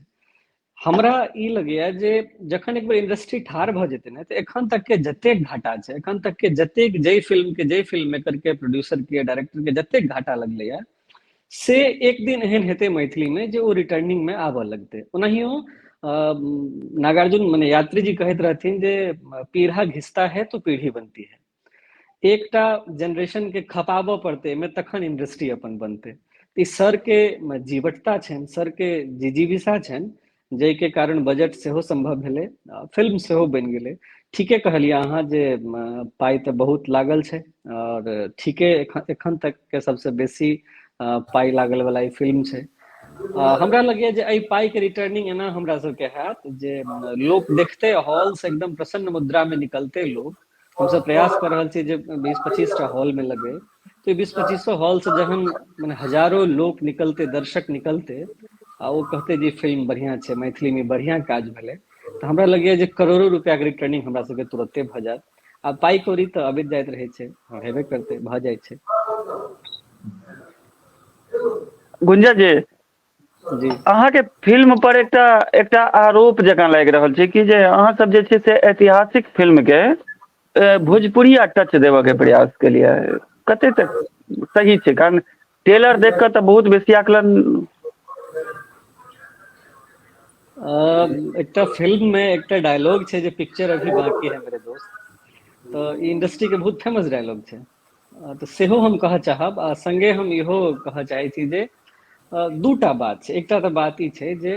हमरा ई लगैया जे जखन एक बेर इंडस्ट्री ठाढ़ भऽ जेतै ने तऽ एखन तक के जतेक घाटा छै, एखन तक के जतेक जाहि फिल्म के जाहि फिल्म मेकर के प्रोड्यूसर के डायरेक्टर के जतेक घाटा लगलैया से एक दिन एहन हेतै मैथिली मे जे ओ रिटर्निंग मे आबऽ लगतै। ओनाहियो नागार्जुन मने यात्री जी कहैत रहथिन जे पीढ़ा घिसता है तो पीढ़ी बनती है। एकटा जेनरेशन के खपाबऽ पड़तै एहिमे तखन इंडस्ट्री अपन बनतै। ई सर के जीवटता छनि, सर के जिजीविषा छनि, जाहिके कारण बजट सेहो सम्भव भेलै, फिल्म सेहो बनि गेलै। ठीके कहलियै अहाँ जे पाइ तऽ बहुत लागल छै आओर ठीके एखन तक के सबसँ बेसी पाइ लागल वाला ई फिल्म छै। हमरा लगैया जे एहि पाइ के रिटर्निंग एना हमरा सबके हैत जे लोक देखते हॉल से एकदम प्रसन्न मुद्रा में निकलते लोक। हमसब प्रयास कऽ रहल छी जे 20-25 टा हॉल में लगे, तऽ 20-25 हॉल से जहन मने हजारो लोक निकलते, दर्शक निकलते आ ओ कहते जे फिल्म बढ़िया छै, मैथिली में बढ़िया काज भेलै, तऽ हमरा लगैए जे करोड़ो रुपैआके रिटर्निंग हमरा सबके तुरते भऽ जायत। आ पाइ कौड़ी तऽ अबैत जाइत रहै छै, हँ हेबे करतै, भऽ जाइ छै। गुंजा जी, जी। अहाँके फिल्म पर एकटा एकटा आरोप जकाँ लागि रहल छै कि जे अहाँ सब जे छै से ऐतिहासिक फिल्म के भोजपुरिया टच देबऽ के प्रयास केलियै, कते तक सही छै? कारण टेलर देख कऽ तऽ बहुत बेसी आकलन। एकटा फिल्म में एकटा डायलॉग छै जे पिक्चर अभी बाकी है मेरे दोस्त, तऽ ई इंडस्ट्री के बहुत फेमस डायलॉग छै, तऽ सेहो हम कहऽ चाहब। आ संगे हम इहो कहऽ चाहै छी जे दूटा बात छै। एकटा तऽ बात ई छै जे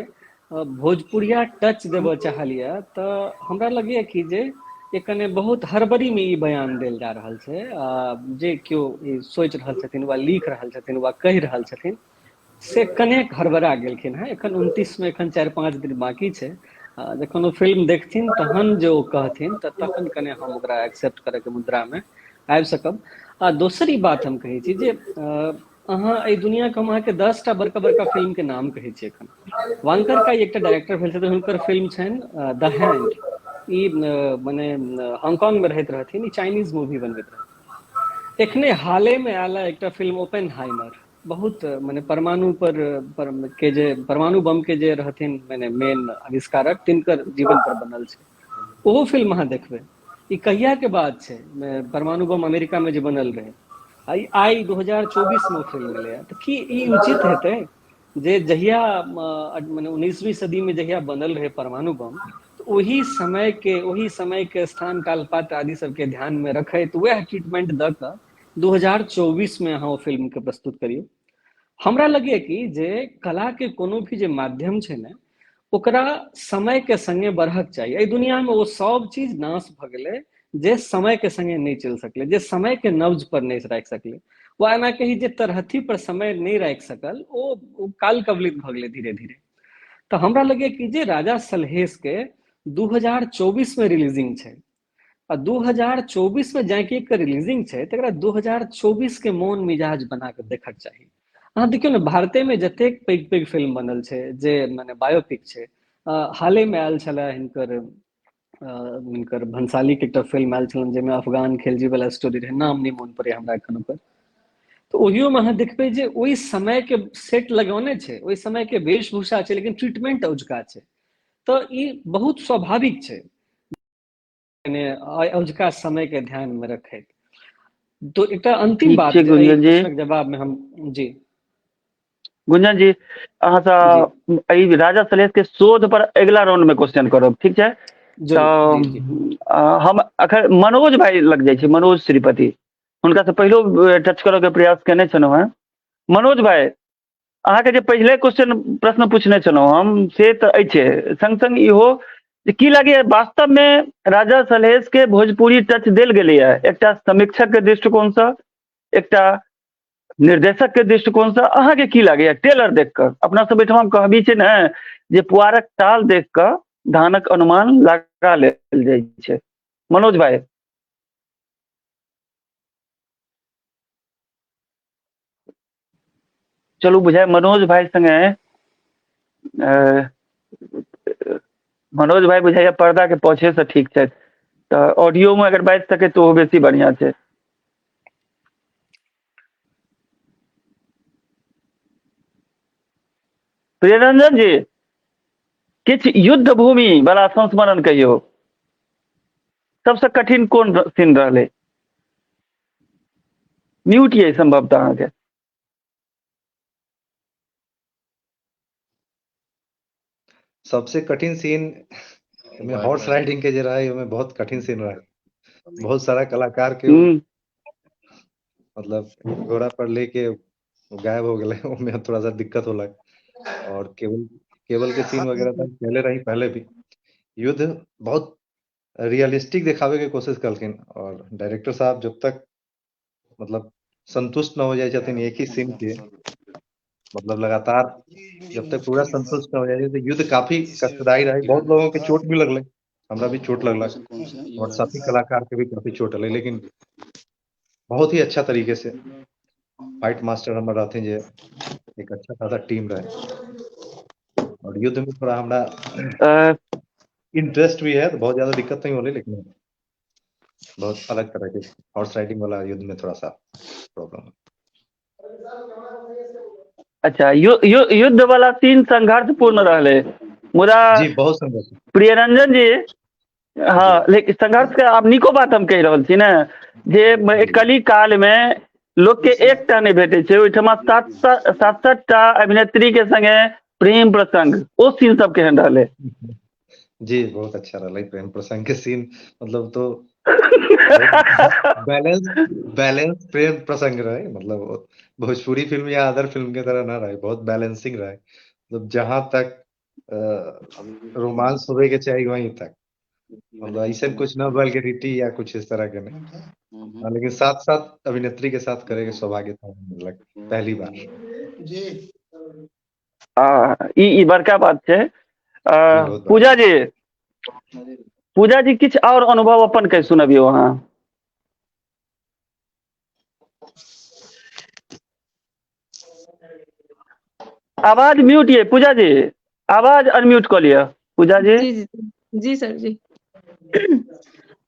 भोजपुरिया टच देबऽ चाहलियै, तऽ हमरा लगैए कि जे ई कने बहुत हड़बड़ीमे ई बयान देल जा रहल छै, आ जे केओ ई सोचि रहल छथिन वा लिख रहल छथिन वा कहि रहल छथिन से कनेक हड़बड़ा गेलखिन हेँ। एखन 29 मे एखन 4-5 दिन बाँकी छै, आ जखन ओ फिल्म देखथिन तहन जे ओ कहथिन तऽ तखन कने हम ओकरा एक्सेप्ट करयके मुद्रामे आबि सकब। आ दोसर ई बात हम कहै छी जे अहाँ एहि दुनियाके हम अहाँके 10टा बड़का बड़का फिल्मके नाम कहै छी। एखन वांकर का एकटा डायरेक्टर भेल छथिन, हुनकर फिल्म छनि द हैंड, ई मने हांगकांगमे रहैत रहथिन, ई चाइनीज मूवी बनबैत रहथिन। एखने हालेमे आयल एकटा फिल्म ओपेन हाइमर, बहुत मने परमाणु पर के जे परमाणु बम के जे रहथिन मने मेन आविष्कारक, तिनकर जीवन पर बनल छै, ओहो फिल्म अहाँ देखबै। ई कहिया के बात छै, परमाणु बम अमेरिका में जे बनल रहे, आइ 2024 में फिल्म एलै। तऽ की ई उचित हेतै जे जहिया मने 19वीं सदी में जहिया बनल रहे परमाणु बम, तऽ ओहि समय के स्थान काल पात्र आदि सबके ध्यान में रखैत वएह ट्रीटमेंट दऽ कऽ 2024 में अहाँ ओ फिल्म के प्रस्तुत करियौ? हमरा लगैए कि जे कला के कोनो भी जे माध्यम छै ने, ओकरा समय के संगे बढ़क चाही। एहि दुनिया में ओ सब चीज नाश भऽ गेलै जे समय के संगे नहि चलि सकलै, जे समय के नब्ज पर नहि राखि सकलै, वा एना कही जे तरहथी पर समय नहि राखि सकल, ओ काल कवलित भऽ गेलै धीरे धीरे। तऽ हमरा लगैए कि जे राजा सलहेश के 2024 में रिलीजिंग छै, आ 2024 में जाकि के रिलीजिंग छै, तकरा 2024 के मोन मिजाज बना कऽ देखक चाही। अहाँ देखियौ ने, भारते में जतेक पैघ पैघ फिल्म बनल छै जे मने बायोपिक छै, हाले में आयल छलै हिनकर हिनकर भंसाली के एकटा फिल्म आयल छलनि जाहिमे अफगान खिलजी वाला स्टोरी रहै, नाम नहि मोन पड़े हमरा एखन ओकर, तऽ ओहियोमे अहाँ देखबै जे ओहि समय के सेट लगौने छै, ओहि समय के वेशभूषा छै, लेकिन ट्रीटमेंट औजका छै। तऽ ई बहुत स्वाभाविक छै औजका समय के ध्यान में रखैत। तो एकटा अंतिम ठीक बात छै जे एहि गुंजन जी। प्रश्नक जवाब में हम जी। गुंजन जी, अहाँसँ एहि राजा सलहेश के शोध पर अगिला राउंड में क्वेश्चन करब, ठीक छै? जरूर, जी जी। तऽ हम अखन मनोज भाई लग जाइ छी, मनोज श्रीपति, हुनकासँ पहिलो टच करऽ के प्रयास केने छलहुँ हेँ। मनोज भाई, अहाँके जे पहिले क्वेश्चन प्रश्न पूछने छलहुँ हम से तऽ अछि, संग संग इहो जे की लागैए वास्तवमे राजा सलहेश के भोजपुरी टच देल गेलैए? एकटा समीक्षक के दृष्टिकोणसँ, एकटा निर्देशक के दृष्टिकोणसँ अहाँके की लागैए टेलर देख कऽ? अपना सब एहिठाम कहबी छै ने जे पुआरक ताल देख कऽ धानक अनुमान लगा लेल जाइ छै। मनोज भाई। चलू, बुझाय मनोज भाई संगे मनोज भाई बुझाइया पर्दा के पछे से ठीक छथि, तऽ ऑडियो में अगर बाजि सके तऽ ओहो बेसी बढ़िया छै। प्रियरंजन जी, किछु युद्ध भूमि वाला संस्मरण कहियौ, सबसे कठिन कोन सीन रहलै? म्यूट ये संभवतः अहाँके। सबसे कठिन सीन में हॉर्स राइडिंग के जे रहे, ओमे बहुत कठिन सीन रहे। बहुत सारा कलाकार के मतलब घोड़ा पर लेके गायब हो गए, ओमे थोड़ा सा दिक्कत होलक। और केबल केबल के सीन वगैरह तो पहले रही, पहले भी युद्ध बहुत रियलिस्टिक दिखावे के कोशिश कलखिन, और डायरेक्टर साहब जब तक मतलब संतुष्ट न हो जाए छथिन एक ही सीन के, मतलब लगातार जब तक पूरा संतुष्ट न हो जाए, तो युद्ध काफी कष्टदायी रहे। बहुत लोगों के चोट भी लगले, हमरा भी चोट लगलक और साथी कलाकार के भी काफी चोट लगले, लेकिन बहुत ही अच्छा तरीके से फाइट मास्टर हमर रहथिन, जे एक अच्छा खासा टीम रहे, और युद्ध में थोड़ा हमरा इंटरेस्ट भी है तो बहुत ज्यादा दिक्कत नहीं होले, लेकिन बहुत अलग तरह के हॉर्स राइडिंग वाला युद्ध में थोड़ा सा प्रॉब्लम है। अच्छा, यु, यु, युद्ध वाला सीन संघर्ष पूर्ण रहले, मुदा जी बहुत संघर्ष। प्रियरंजन जी, हाँ, लेकिन संघर्ष के आब नीको बात हम कहि रहल छी ने, जे कली काल मे लोक के एकटा नहि भेटै छै, ओहिठमा सात सात सात टा अभिनेत्री के संगे प्रेम प्रसंग, ओ सीन सब केहन रहलै? जी बहुत अच्छा रहलै प्रेम प्रसंग के सीन, मतलब तो बैलेंस बैलेंस प्रेम प्रसंग रहे, मतलब भोजपुरी फिल्म या अदर फिल्म के तरह ना रहे, बहुत बैलेंसिंग रहे, मतलब जहां तक रोमांस होवे के चाहिए वहीं तक, मतलब ऐसे कुछ न वल्गैरिटी या कुछ इस तरह के नहीं। हाँ, लेकिन साथ साथ अभिनेत्री के साथ करे के सौभाग्य था, मतलब पहली बार। जी। ई बड़का बात छै। पूजा जी, पूजा जी किछु और अनुभव अपन कहि सुनबियौ अहाँ। आवाज म्यूट ये पूजा जी, आवाज अनम्यूट कऽ लिअ पूजा जी। जी जी जी सर जी।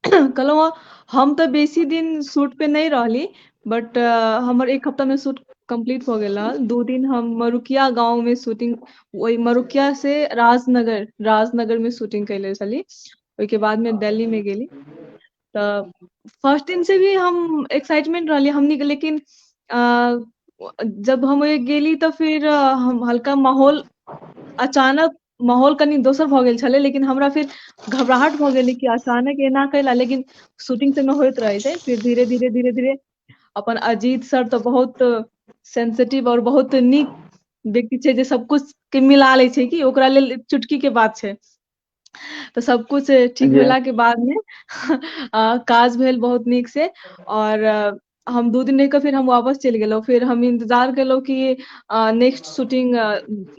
कहलहुँ हम तऽ बेसी दिन शूट पे नहि रहली, बट हमर एक हफ्ता में शूट कंप्लीट हो गेल रहल। 2 दिन हम मरुकिया गांव में शूटिंग, ओहि मरुकिया से राजनगर, राजनगर में शूटिंग कैले छली, ओहिके बाद में दिल्ली में गेली। तऽ फर्स्ट दिन से भी हम एक्साइटमेंट रहली हमनी के, लेकिन जब हम गेली तऽ फिर हम हल्का माहौल, अचानक माहौल कनि दोसर भऽ गेल छलै, लेकिन हमरा फिर घबराहट भऽ गेलै कि अचानक एना कैला, लेकिन शूटिंग सबमे होइत रहै छै। फिर धीरे धीरे धीरे धीरे अपन अजीत सर तऽ बहुत सेंसिटिव और बहुत नीक व्यक्ति छै, जे सब कुछ के मिला लै छै, कि ओकरा लेल चुटकी के बात छै। तऽ सब कुछ ठीक भेला के बाद में काज भेल बहुत नीक से। और हम 2 दिन रहि कऽ फिर हम वापस चलि गेलहुँ। फिर हम इंतजार केलहुँ कि नेक्स्ट शूटिंग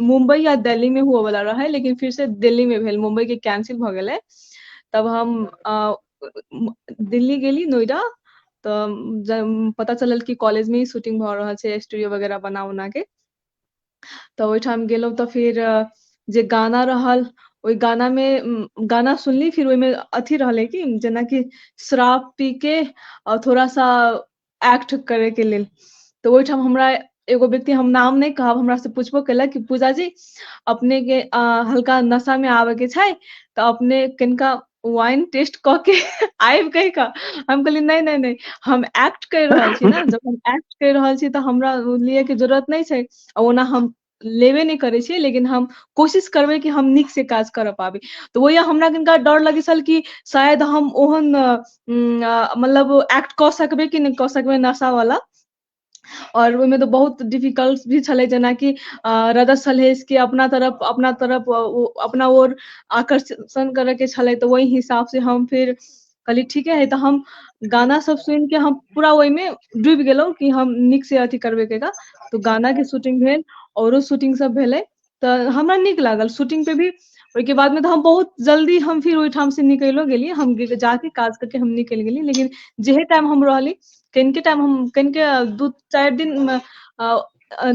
मुंबई या दिल्ली में हुअ वाला रहै, लेकिन फिर से दिल्ली में भेल, मुंबई के कैंसिल भऽ गेलै। तब हम दिल्ली गेली, नोएडा, तऽ पता चलल कि कॉलेज में ही शूटिंग भऽ रहल छै, स्टूडियो वगैरह बना उना के। तऽ ओहिठाम गेलहुँ तऽ फिर जे गाना रहल, ओहि गाना में गाना सुनली, फिर ओहिमे अथी रहलै कि जेनाकि शराब पी के और थोड़ा सा एक्ट करे के लेल। तऽ ओहिठाम हमरा एगो व्यक्ति, हम नाम नहि कहब, हमरा से पूछबो केलक कि पूजा जी अपने के हल्का नशा में आबे के छै तऽ अपने कनिका वाइन टेस्ट कऽ के आबि कहि कऽ। हम कहलियै नहि नहि नहि, हम एक्ट करि रहल छी ने, जब हम एक्ट करि रहल छी तऽ हमरा लिअ के जरूरत नहि छै, आ ओना हम लेबे नहि करै छियै, लेकिन हम कोशिश करबै कि हम नीक से काज करऽ पाबी। तऽ ओहि हमरा कनिका डर लगै छल कि शायद हम ओहन मतलब एक्ट कऽ सकबै कि नहि कऽ सकबै नशा वाला। और ओहिमे तऽ बहुत डिफिकल्ट भी छलै, जेनाकि राजा सलहेश के अपना तरफ, अपना तरफ अपना ओर आकर्षण करे के छलै। तऽ ओहि हिसाब से हम फिर कहली ठीके है। तऽ हम गाना सब सुनि के हम पूरा ओहिमे डूबि गेलहुँ कि हम नीक से अथी करबै के। तऽ गाना के शूटिंग भेल, औरो शूटिंग सब भेलै, तऽ हमरा नीक लागल शूटिंग पे भी। ओहिके बाद में तऽ हम बहुत जल्दी हम फिर ओहिठाम से निकलियो गेली, हम जाके काज करके हम निकलि गेली। लेकिन जेहे टाइम हम रहली, कनिके टाइम हम कनिके 2-4 दिन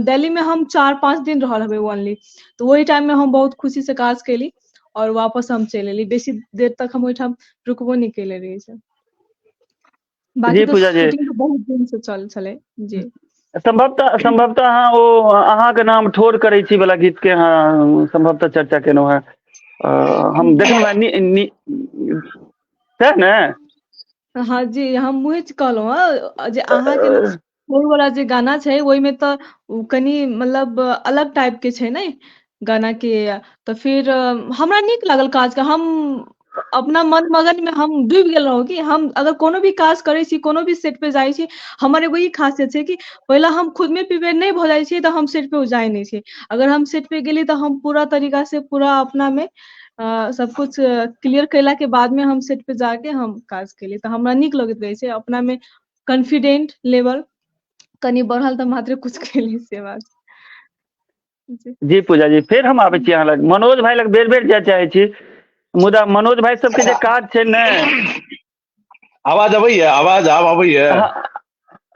दिल्ली में हम 4-5 दिन रहल हेबै ओनली। तऽ ओहि टाइम में हम बहुत खुशी से काज केली और वापस हम चलि एली। बेसी देर तक हम ओहिठाम रुकबो नहि केले रहियै से। बाकी जी तऽ पूजा जी, शूटिंग तऽ बहुत दिन से चल छलै जी। संभवतः संभवतः अहाँ ओ अहाँके नाम ठोर करै छी वाला गीत के अहाँ संभवतः चर्चा केलहुँ हेँ, हम देखलहुँ हेँ नी सएह ने? हाँ जी, हम वही कहलहुँ हँ जे अहाँके ठोर वाला जे गाना छै ओहिमे तऽ कनि मतलब अलग टाइप के छै ने गाना के। तऽ फिर हमरा नीक लागल काज के, हम अपना मन मगन में हम डूबि गेल रहौं कि हम अगर कोनो भी काज करै छी, कोनो भी सेट पे जाइ छी, हमर एगो ई खासियत छै कि पहिला हम खुद में प्रिपेयर नहि भऽ जाइ छी तऽ हम सेट पे जाइ नहि छी। अगर हम सेट पे गेली तऽ हम पूरा तरीका से पूरा अपना में सब कुछ क्लियर केला के बाद में हम सेट पे जाके हम काज केली। तऽ हमरा नीक लगैत रहै छै, अपना में कॉन्फिडेंट लेवल कनि बढ़ल तऽ मात्र कुछ केली से बात। जी पूजा जी, फेर हम आबै छी अहाँ लग, मनोज भाई लग बेर बेर जाय चाहे छी, मुदा मनोज भाई सबके जे काज छै ने। आवाज अबैया? आवाज आब अबैया?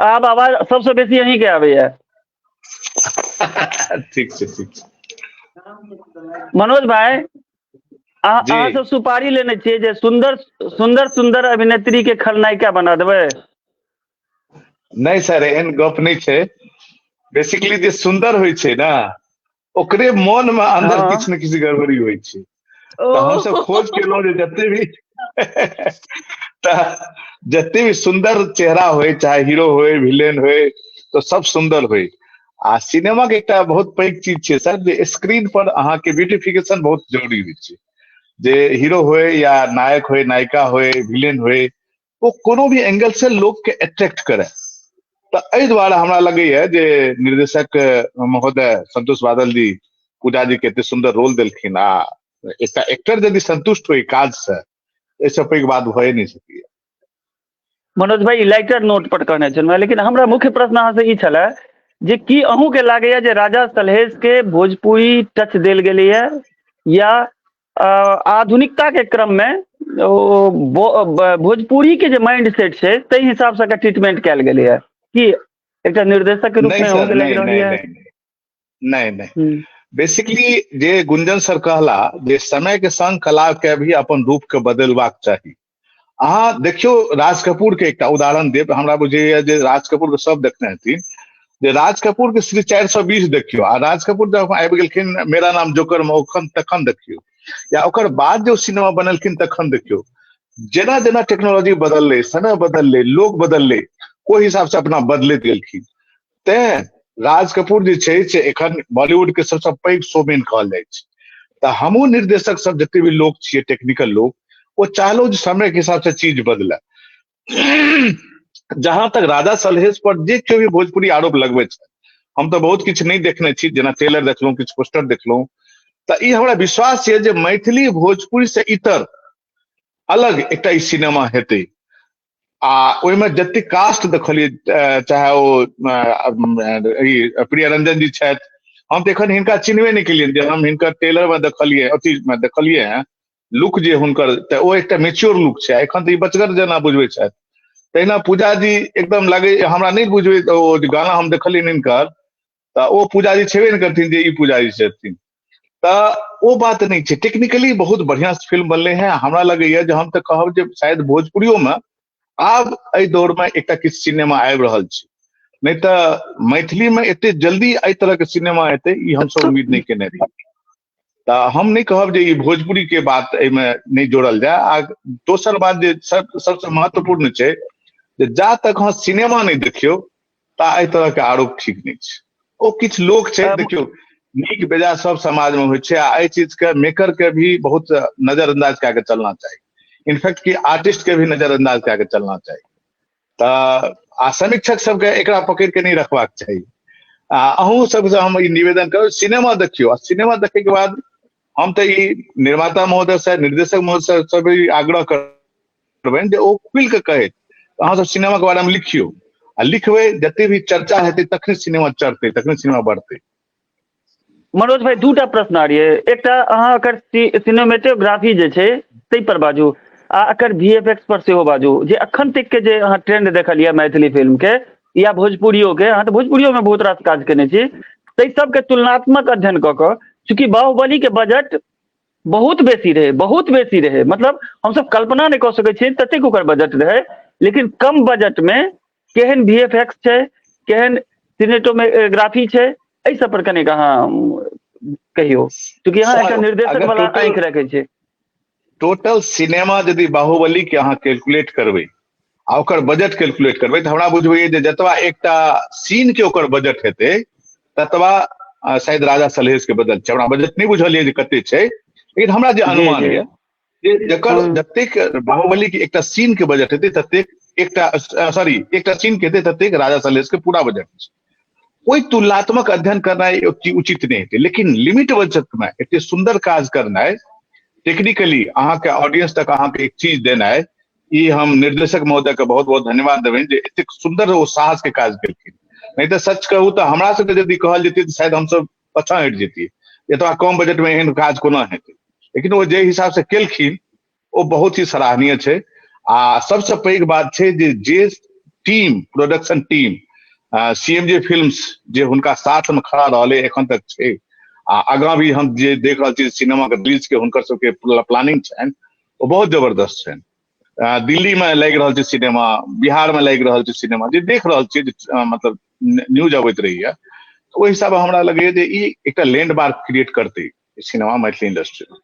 आब आवाज सबसँ बेसी अहीं के आबैया। ठीक छै, ठीक छै। मनोज भाई, अहाँ जी अहाँ सब सुपारी लेने छियै जे सुन्दर सुन्दर सुन्दर अभिनेत्री के खलनायिका बना देबै? नहि सर, एहन गप नहि छै। बेसिकली जे सुन्दर होइ छै ने, ओकरे मन मे अन्दर किछु ने किछु गड़बड़ी होइ छै। तऽ हमसब खोज केलहुँ जे जते भी तऽ जते भी सुन्दर चेहरा होइ, चाहे हीरो होइ, विलेन होइ, तऽ सब सुन्दर होइ। आ सिनेमा के एकटा बहुत पैघ चीज छै सर, जे स्क्रीन पर अहाँके ब्यूटिफिकेशन बहुत जरूरी होइ छै। जे हीरो होय या नायक होय, नायिका होय, विलेन होय, ओ कोनो भी एंगल से लोक के अट्रैक्ट करे। तऽ एहि दुआरे हमरा लगैया जे निर्देशक महोदय संतोष बादल जी पूजा जी के एते सुन्दर रोल देलखिन, आ एकटा एक्टर यदि संतुष्ट होय काज से, एहिसँ पैघ बात भए नहि सकैया। मनोज भाई, लाइटर नोट पर कहने छलहुँ, लेकिन हमरा मुख्य प्रश्न अहाँसँ ई छलए जे की अहूँके लागैया जे राजा सलहेश के भोजपुरी टच देल गेलैया या आधुनिकता के क्रम मे ओ भोजपुरी के जे माइंड सेट छै ताहि हिसाब से ट्रीटमेंट कयल गेलैया? की एकटा निर्देशक के रूप नहि में सर, अहूँके लागि नहि रहल नहि यऽ? नहि नहि नहि। बेसिकली जे गुंजन सर कहला जे समय के संग कला के भी अपन रूप के बदलबाक चाही। अहाँ देखियौ, राज कपूर के एकटा उदाहरण देब, हमरा बुझैया जे राज कपूर के सब देखने हेथिन, जे राज कपूर के श्री 420 देखियौ, आ राज कपूर जब आबि गेलखिन मेरा नाम जोकर मे ओखन तखन देखियौ, या ओकर बाद जे सिनेमा बनेलखिन तखन देखियौ, जेना जेना टेक्नोलॉजी बदललै, समय बदललै, लोग बदललै, ओहि हिसाब से अपना बदलैत गेलखिन। तें राज कपूर जे छै से एखन बॉलीवुड के सबसँ पैघ शोमैन कहल जाइ छै। तऽ हमहूँ निर्देशक सब जते भी लोग छियै, टेक्निकल लोग, ओ चाहलो जे समय के हिसाब से चीज बदले। जहां तक राजा सलहेश पर जे केओ भी भोजपुरी आरोप लगबै छै, हम तऽ बहुत किछु नहि देखने छी, जेना ट्रेलर देखलहुँ, किछु पोस्टर देखलहुँ, तऽ ई हमरा विश्वास यऽ जे मैथिली भोजपुरी से इतर अलग एकटा ई सिनेमा हेतै। आ ओहिमे जतेक कास्ट देखलियै, चाहे ओ ई प्रिय रंजन जी छथि, हम तऽ एखन हिनका चिन्हबे नहि केलियनि, जे हम हिनकर ट्रेलर मे देखलियै, अथी मे देखलियै हैं लुक जे हुनकर, तऽ ओ एकटा मेच्योर लुक छै, एखन तऽ ई बचगर जेना बुझबै छथि। तहिना पूजा जी एकदम लागै, हमरा नहि बुझबै, तऽ ओ जे गाना हम देखलियनि हिनकर, तऽ ओ पूजा जी छेबे नहि करथिन जे ई पूजा जी छथिन, तऽ ओ बात नहि छै। टेक्निकली बहुत बढ़िआँ फिल्म बनलै हेँ। हमरा लगैया जे हम तऽ कहब जे शायद भोजपुरियोमे आब एहि दौरमे एकटा किछु सिनेमा आबि रहल छै, नहि तऽ मैथिलीमे एते जल्दी एहि तरहके सिनेमा एतै ई हमसब उम्मीद नहि केने रही। तऽ हम नहि कहब जे ई भोजपुरी के बात एहिमे नहि जोड़ल जाय। आ दोसर बात जे सबसँ महत्वपूर्ण छै जे जा तक अहाँ सिनेमा नहि देखियौ ता एहि तरहके आरोप ठीक नहि छै। ओ किछु लोक छै, देखियौ, नीक बेजा सब समाज में होइ छै, आ एहि चीज के मेकर के भी बहुत नजरअंदाज कए के चलना चाही, इनफैक्ट कि आर्टिस्ट के भी नजरअंदाज कए के चलना चाही। तऽ आ समीक्षक सबके एकरा पकड़ के नहि रखबाक चाही। आ अहूँ सबसँ हम ई निवेदन करब, सिनेमा देखियौ, आ सिनेमा देखै के बाद हम तऽ ई निर्माता महोदय से, निर्देशक महोदय से भी आग्रह करबनि जे ओ खुलि कऽ कहै, अहाँ सब सिनेमा के बारे मे लिखियौ, आ लिखबै जते भी चर्चा हेतै तखने सिनेमा चढ़तै, तखने सिनेमा बढ़तै। मनोज भाई, दूटा प्रश्न आर ये। एकटा अहाँ एकर सिनेमेटोग्राफी जे छै ताहि पर बाजू, आ एकर VFX पर सेहो बाजू, जे अखन तक के जे अहाँ ट्रेंड देखलियै मैथिली फिल्म के या भोजपुरियो के, अहाँ तऽ भोजपुरियो मे बहुत रास काज केने छी, ताहि सबके तुलनात्मक अध्ययन कऽ कऽ, चूँकि बाहुबली के बजट बहुत बेसी रहै, बहुत बेसी रहै, मतलब हमसब कल्पना नहि कऽ सकै छियै ततेक ओकर बजट रहै, लेकिन कम बजट मे केहन VFX छै, केहन सिनेटोग्राफी छै, एहि सब पर कनिक अहाँ कहियौ, चूँकि अहाँ एकटा निर्देशक वाला आँखि रखै छियै। टोटल सिनेमा यदि बाहुबली के अहाँ कैलकुलेट करबै आ ओकर बजट कैलकुलेट करबै, तऽ हमरा बुझबैए जे जतबा एकटा सीन के ओकर बजट हेतै ततबा शायद राजा सलहेश के बजट छै। हमरा बजट नहि बुझल यऽ जे कते छै, लेकिन हमरा जे अनुमान यऽ जे जकर जतेक बाहुबली के एकटा सीन के बजट हेतै ततेक एकटा सॉरी एकटा सीन के हेतै ततेक राजा सलहेश के पूरा बजट छै। ओहि तुलनात्मक अध्ययन करनाइ उचित नहि हेतै, लेकिन लिमिट बजट मे एते सुन्दर काज करनाइ, टेक्निकली अहाँके ऑडियंस तक अहाँके एक चीज देनाइ, ई हम निर्देशक महोदय के बहुत बहुत धन्यवाद देबनि जे एतेक सुन्दर ओ साहस के काज केलखिन। नहि तऽ सच कहू तऽ हमरा सबके यदि कहल जेतै तऽ शायद हमसब पाछाँ हटि जैतियै, एतबा कम बजट मे एहन काज कोना हेतै, लेकिन ओ जे हिसाब से केलखिन ओ बहुत ही सराहनीय छै। आ सबसँ पैघ बात छै जे जे team, production team, CMJ films जे हुनका साथ मे खड़ा रहलै एखन तक छै, आ आगाँ भी हम जे देख रहल छी सिनेमा के रिलीज के हुनकर सबके प्लानिंग छनि, ओ बहुत जबरदस्त छनि। दिल्ली में लागि रहल छै सिनेमा, बिहार में लागि रहल छै सिनेमा, जे देख रहल छियै जे मतलब न्यूज अबैत रहैया, ओहि हिसाबे हमरा लगैया जे ई एकटा लैंडमार्क क्रिएट करतै सिनेमा मैथिली इंडस्ट्री में।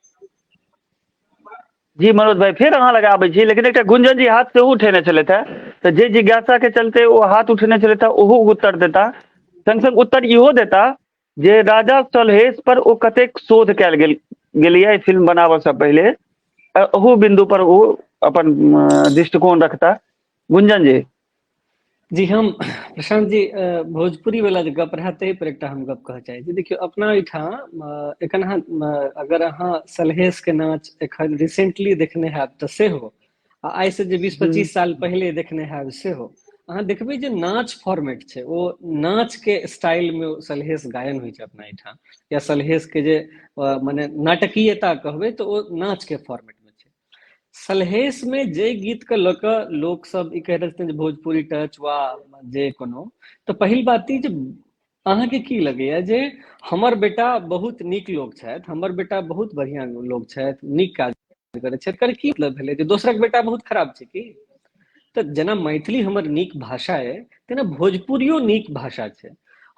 जी मनोज भाई, फेर अहाँ लग आबै छी, लेकिन एकटा गुंजन जी हाथ सेहो उठेने छलथि हेँ, तऽ जे जिज्ञासा के चलते ओ हाथ उठेने छलथि हेँ ओहो उत्तर देता, संग संग उत्तर इहो देता जे राजा सलहेश पर ओ कतेक शोध कयल गेल गेलैए फिल्म बनाबऽ से पहिले, ओहू बिन्दु पर ओ अपन दृष्टिकोण रखता। गुंजन जी। जी, हम प्रशांत जी, भोजपुरी वाला जे गप रहै ताहि पर एकटा हम गप कहऽ चाहै छी। देखियौ, अपना एहिठाम एखन अहाँ अगर अहाँ सलहेश के नाच एखन रिसेंटली देखने हैब तऽ सेहो, आ आइ से जे 20-25 साल पहिले देखने हैब सेहो, अहाँ देखबै जे नाच फॉर्मेट छै, ओ नाच के स्टाइल मे सलहेश गायन होइ छै अपना एहिठाम, या सलहेश के जे मने नाटकीयता कहबै तऽ ओ नाच के फॉर्मेट मे छै। सलहेश मे जे गीत के लऽ कऽ लोक सब ई कहि रहल छथिन जे भोजपुरी टच वा जे कोनो, तऽ पहिल बात ई जे अहाँके की लगैया जे हमर बेटा बहुत नीक लोक छथि, हमर बेटा बहुत बढ़िआँ लोक छथि, नीक काज करै छथि, एकर की मतलब भेलै जे दोसरक बेटा बहुत खराब छै की? तऽ जेना मैथिली हमर नीक भाषा अइ, तेना भोजपुरियो नीक भाषा छै।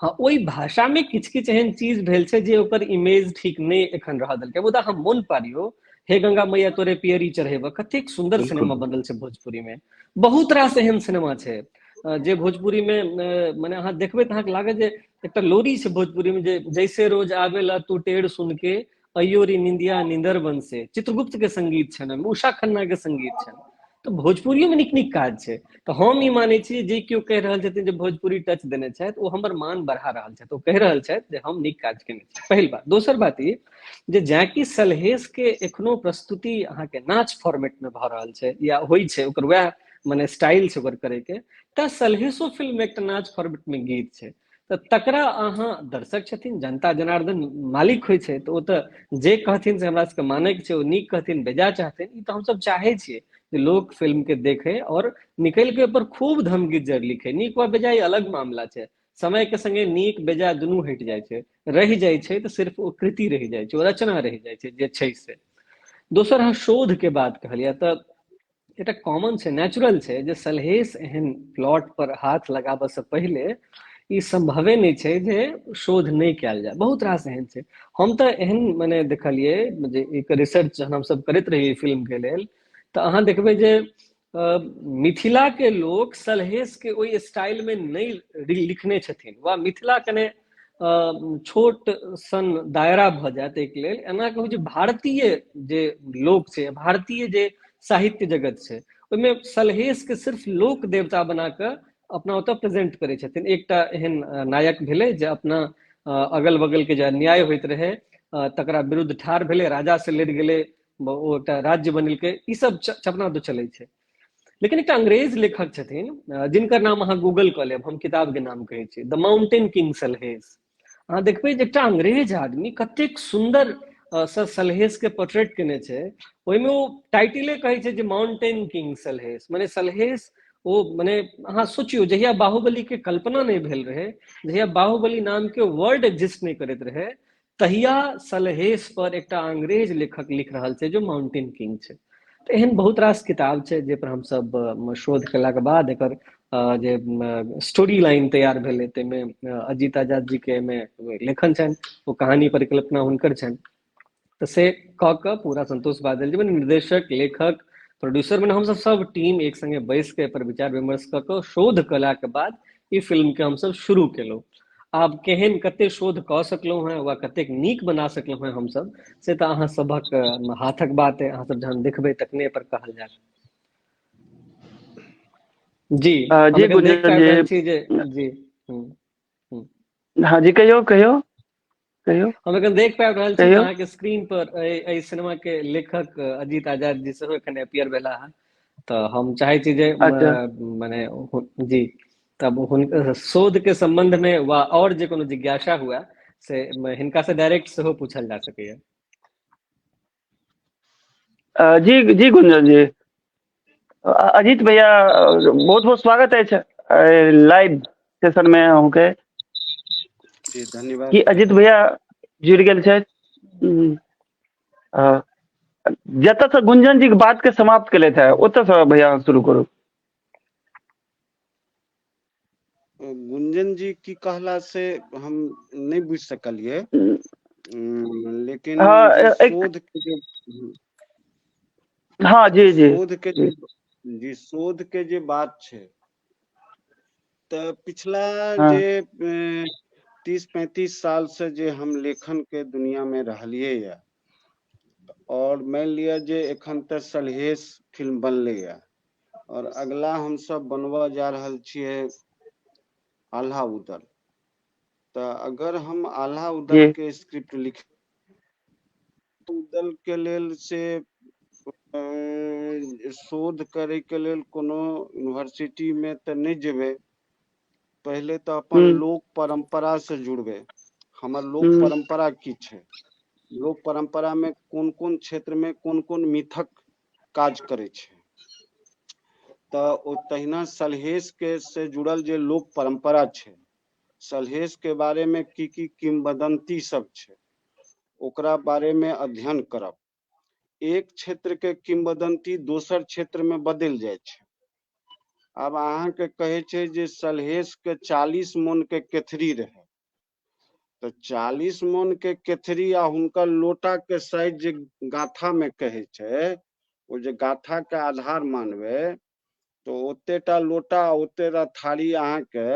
हँ, ओहि भाषामे किछु किछु एहन चीज भेल छै जे ओकर इमेज ठीक नहि एखन रहऽ देलकै, मुदा हम मोन पारियौ, हे गंगा मैया तोरे पियरी चढ़ेबऽ, कतेक सुन्दर सिनेमा बनल छै भोजपुरीमे। बहुत रास एहन सिनेमा छै जे भोजपुरीमे मने अहाँ देखबै तऽ अहाँके लागत जे एकटा लोरी छै भोजपुरीमे जे जैसे रोज आबेला तू टेढ़ सुन के अयो री निंदिया निंदर बन से, चित्रगुप्त के संगीत छनि ओहिमे, उषा खन्ना के संगीत छनि। तऽ भोजपुरियोमे नीक नीक काज छै। तऽ हम ई मानै छी जे केओ कहि रहल छथिन जे भोजपुरी टच देने छथि, ओ हमर मान बढ़ा रहल छथि, ओ कहि रहल छथि जे हम नीक काज केने छी, पहिल बात। दोसर बात ई जे जाकि सलहेश के एखनो प्रस्तुति अहाँके नाच फॉर्मेट मे भऽ रहल छै या होइ छै, ओकर वएह मने स्टाइल छै ओकर करे के, तऽ सलहेशो फिल्म मे एकटा नाच फॉर्मेट मे गीत छै, तऽ तकरा अहाँ दर्शक छथिन, जनता जनार्दन मालिक होइ छै, तऽ ओ तऽ जे कहथिन से हमरा सबके मानैके छै, ओ नीक कहथिन बेजा चाहथिन, ई तऽ हमसब चाहै छियै जे लोक फिल्म के देखे और निकलि के ओहिपर खूब धमगिज्जर लिखे, नीक वा बेजा ई अलग मामला छै, समय के संगे नीक बेजा दुनू हटि जाइ छै, रहि जाइ छै तऽ सिर्फ ओ कृति रहि जाइ छै, ओ रचना रहि जाइ छै जे छै से। दोसर अहाँ शोध के बात कहलियै, तऽ एकटा कॉमन छै, नेचुरल छै जे सलहेश एहन प्लॉट पर हाथ लगाबऽ से पहिले ई संभवे नहि छै जे शोध नहि कयल जाय। बहुत रास एहन छै, हम तऽ एहन मने देखलियै जे एक रिसर्च जहन हमसब करैत रहियै फिल्म के लेल, तऽ अहाँ देखबै जे मिथिला के लोक सलहेश के ओहि स्टाइल मे नहि लिखने छथिन, वा मिथिला कने छोट सन दायरा भऽ जायत एहिके लेल, एना कहू जे भारतीय जे लोक छै, भारतीय जे साहित्य जगत छै, ओहिमे सलहेश के सिर्फ लोक देवता बना कऽ अपना ओतऽ प्रेजेंट करै छथिन। एकटा एहन नायक भेलै जे अपना अगल बगल के जे अन्याय होइत रहै तकरा विरुद्ध ठाढ़ भेलै, राजा से लड़ि गेलै, ओ एकटा राज्य बनेलकै, ई सब अपना ओतऽ चलै छै। लेकिन एकटा अंग्रेज लेखक छथिन जिनकर नाम अहाँ गूगल कऽ लेब, हम किताब के नाम कहै छी द माउंटेन किंग सलहेश। अहाँ देखबै जे एकटा अंग्रेज आदमी कतेक सुन्दर सँ सलहेश के पोर्ट्रेट केने छै, ओहिमे ओ टाइटले कहै छै जे माउंटेन किंग सलहेश, मने सलहेश ओ मने अहाँ सोचियौ जहिया बाहुबली के कल्पना नहि भेल रहै, जहिया बाहुबली नाम के वर्ड एग्जिस्ट नहि करैत रहै, तहिया सलहेश पर एकटा अंग्रेज लेखक लिख रहल छै जो माउंटेन किंग छै। तऽ एहन बहुत रास किताब छै जे पर हमसब शोध केलाके बाद एकर जे स्टोरी लाइन तैयार भेलै, ताहिमे अजीत आजाद जी के एहिमे लेखन छनि, ओ कहानी परिकल्पना हुनकर छनि, तऽ से कऽ कऽ पूरा संतोष बादल जी मने निर्देशक, लेखक, प्रोड्यूसर, मने हमसब सब टीम एक संगे बैस के एहि पर विचार विमर्श कऽ कऽ शोध केलाके बाद ई फिल्म के हमसब शुरू केलहुँ। आब केहन कते शोध कऽ सकलहुँ हेँ वा कतेक नीक बना सकलहुँ हेँ हमसब, से तऽ अहाँ सभक हाथक बात अइ, अहाँ सब जहन देखबै तखने एहि पर कहल जायत। जी, हम जी एखन देख गुंजन पाबि जी। रहल छी जे जी हूँ। हँ जी, कहियौ कहियौ कहियौ। हम एखन देख पाबि रहल छी जे कहियौ। अहाँके स्क्रीन पर एहि सिनेमा के लेखक अजीत आजाद जी सेहो एखन अपीयर भेला हँ, तऽ हम चाहै छी जे अच्छा। मने जी तब हुनकर शोध के संबंध में वा और जे कोनो जिज्ञासा हुए से हिनका से डायरेक्ट सेहो पूछल जा सकैया। जी जी गुंजन जी, अजीत भैया बहुत बहुत स्वागत अछि लाइव सेशन में अहूँके। जी धन्यवाद। की अजीत भैया जुड़ि गेल छथि। जतऽ से गुंजन जी के बात के समाप्त केलथि है, ओतऽ से भैया शुरू करू। गुंजन जी की कहला से हम नहि बुझि सकलियै, लेकिन जे शोध के जे हँ जी जी शोध के जे जी शोध के जे बात छै, तऽ पिछला जे 30-35 साल से जे हम लेखन के दुनिया में रहलियै या, और मानि लिअ जे एखन तऽ सलहेश फिल्म बनलैया, और अगला हमसब बनबऽ जा रहल छियै आल्हा उदल। तऽ अगर हम आल्हा उदल के स्क्रिप्ट लिख उदल के लेल से शोध करे के लेल कोनो यूनिवर्सिटी में तऽ नहि जेबै, पहिले तऽ अपन लोक परम्परा से जुड़बै। हमर लोक परम्परा की छै, लोक परम्परा में कोन कोन क्षेत्र में कोन कोन मिथक काज करै छै, तऽ ओ तहिना सलहेश के से जुड़ल जे लोक परम्परा छै, सलहेश के बारे में की की किंवदंती सब छै, ओकरा बारे में अध्ययन करब। एक क्षेत्र के किंवदंती दोसर क्षेत्र में बदलि जाइ छै। आब अहाँके कहै छै जे सलहेश के 40 मोन के केथरी रहै, तऽ 40 मोन के केथरी आ हुनकर लोटा के साइज जे गाथा में कहै छै, ओ जे गाथा के आधार मानबै तऽ ओतेटा लोटा ओतेटा थारी अहाँके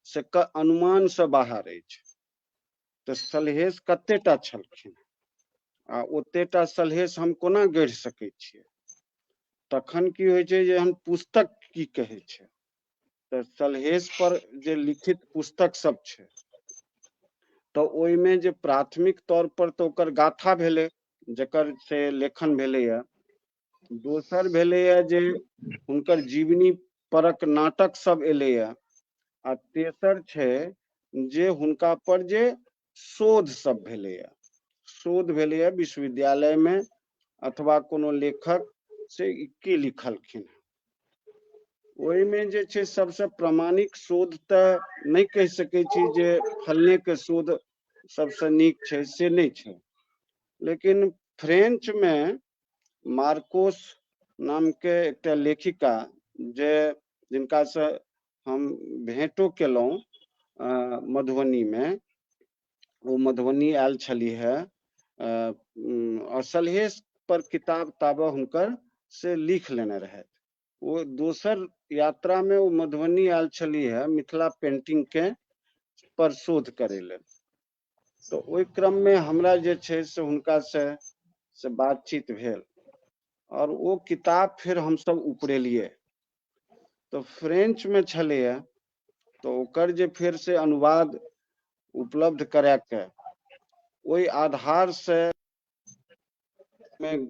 से अनुमान से बाहर अछि। तऽ सलहेश कतेटा छलखिन आ ओतेटा सलहेश हम कोना गढ़ि सकै छियै? तखन की होइ छै जे हम पुस्तक की कहै छै, तऽ सलहेश पर जे लिखित पुस्तक सब छै, तऽ ओहिमे जे प्राथमिक तौर पर तऽ ओकर गाथा भेलै जकर से लेखन भेलैया, दोसर भेलैया जे हुनकर जीवनी परक नाटक सब एलैया, आ तेसर छै जे हुनका पर जे शोध सब भेलैया, शोध भेलैया विश्वविद्यालय में अथवा कोनो लेखक से की लिखलखिन। ओहिमे जे छै सबसँ प्रमाणिक शोध तऽ नहि कहि सकै छी जे फलने के शोध सबसँ नीक छै, से नहि छै, लेकिन फ्रेंच में मार्कोस नाम के एकटा लेखिका जे जिनका से हम भेंटो केलहुँ मधुबनी में, ओ मधुबनी आयल छलीह है, और सलहेश पर किताब ताबे हुनकर से लिख लेने रहथि। ओ दोसर यात्रा में ओ मधुबनी आयल छलीह है मिथिला पेंटिंग के पर शोध करे लेल। तऽ ओहि क्रम में हमरा जे छै से हुनका से बातचीत भेल और ओ किताब फिर हमसब उपरेलियै। तऽ फ्रेंच में छलैया, तऽ ओकर जे फेर से अनुवाद उपलब्ध करा के ओहि आधार से में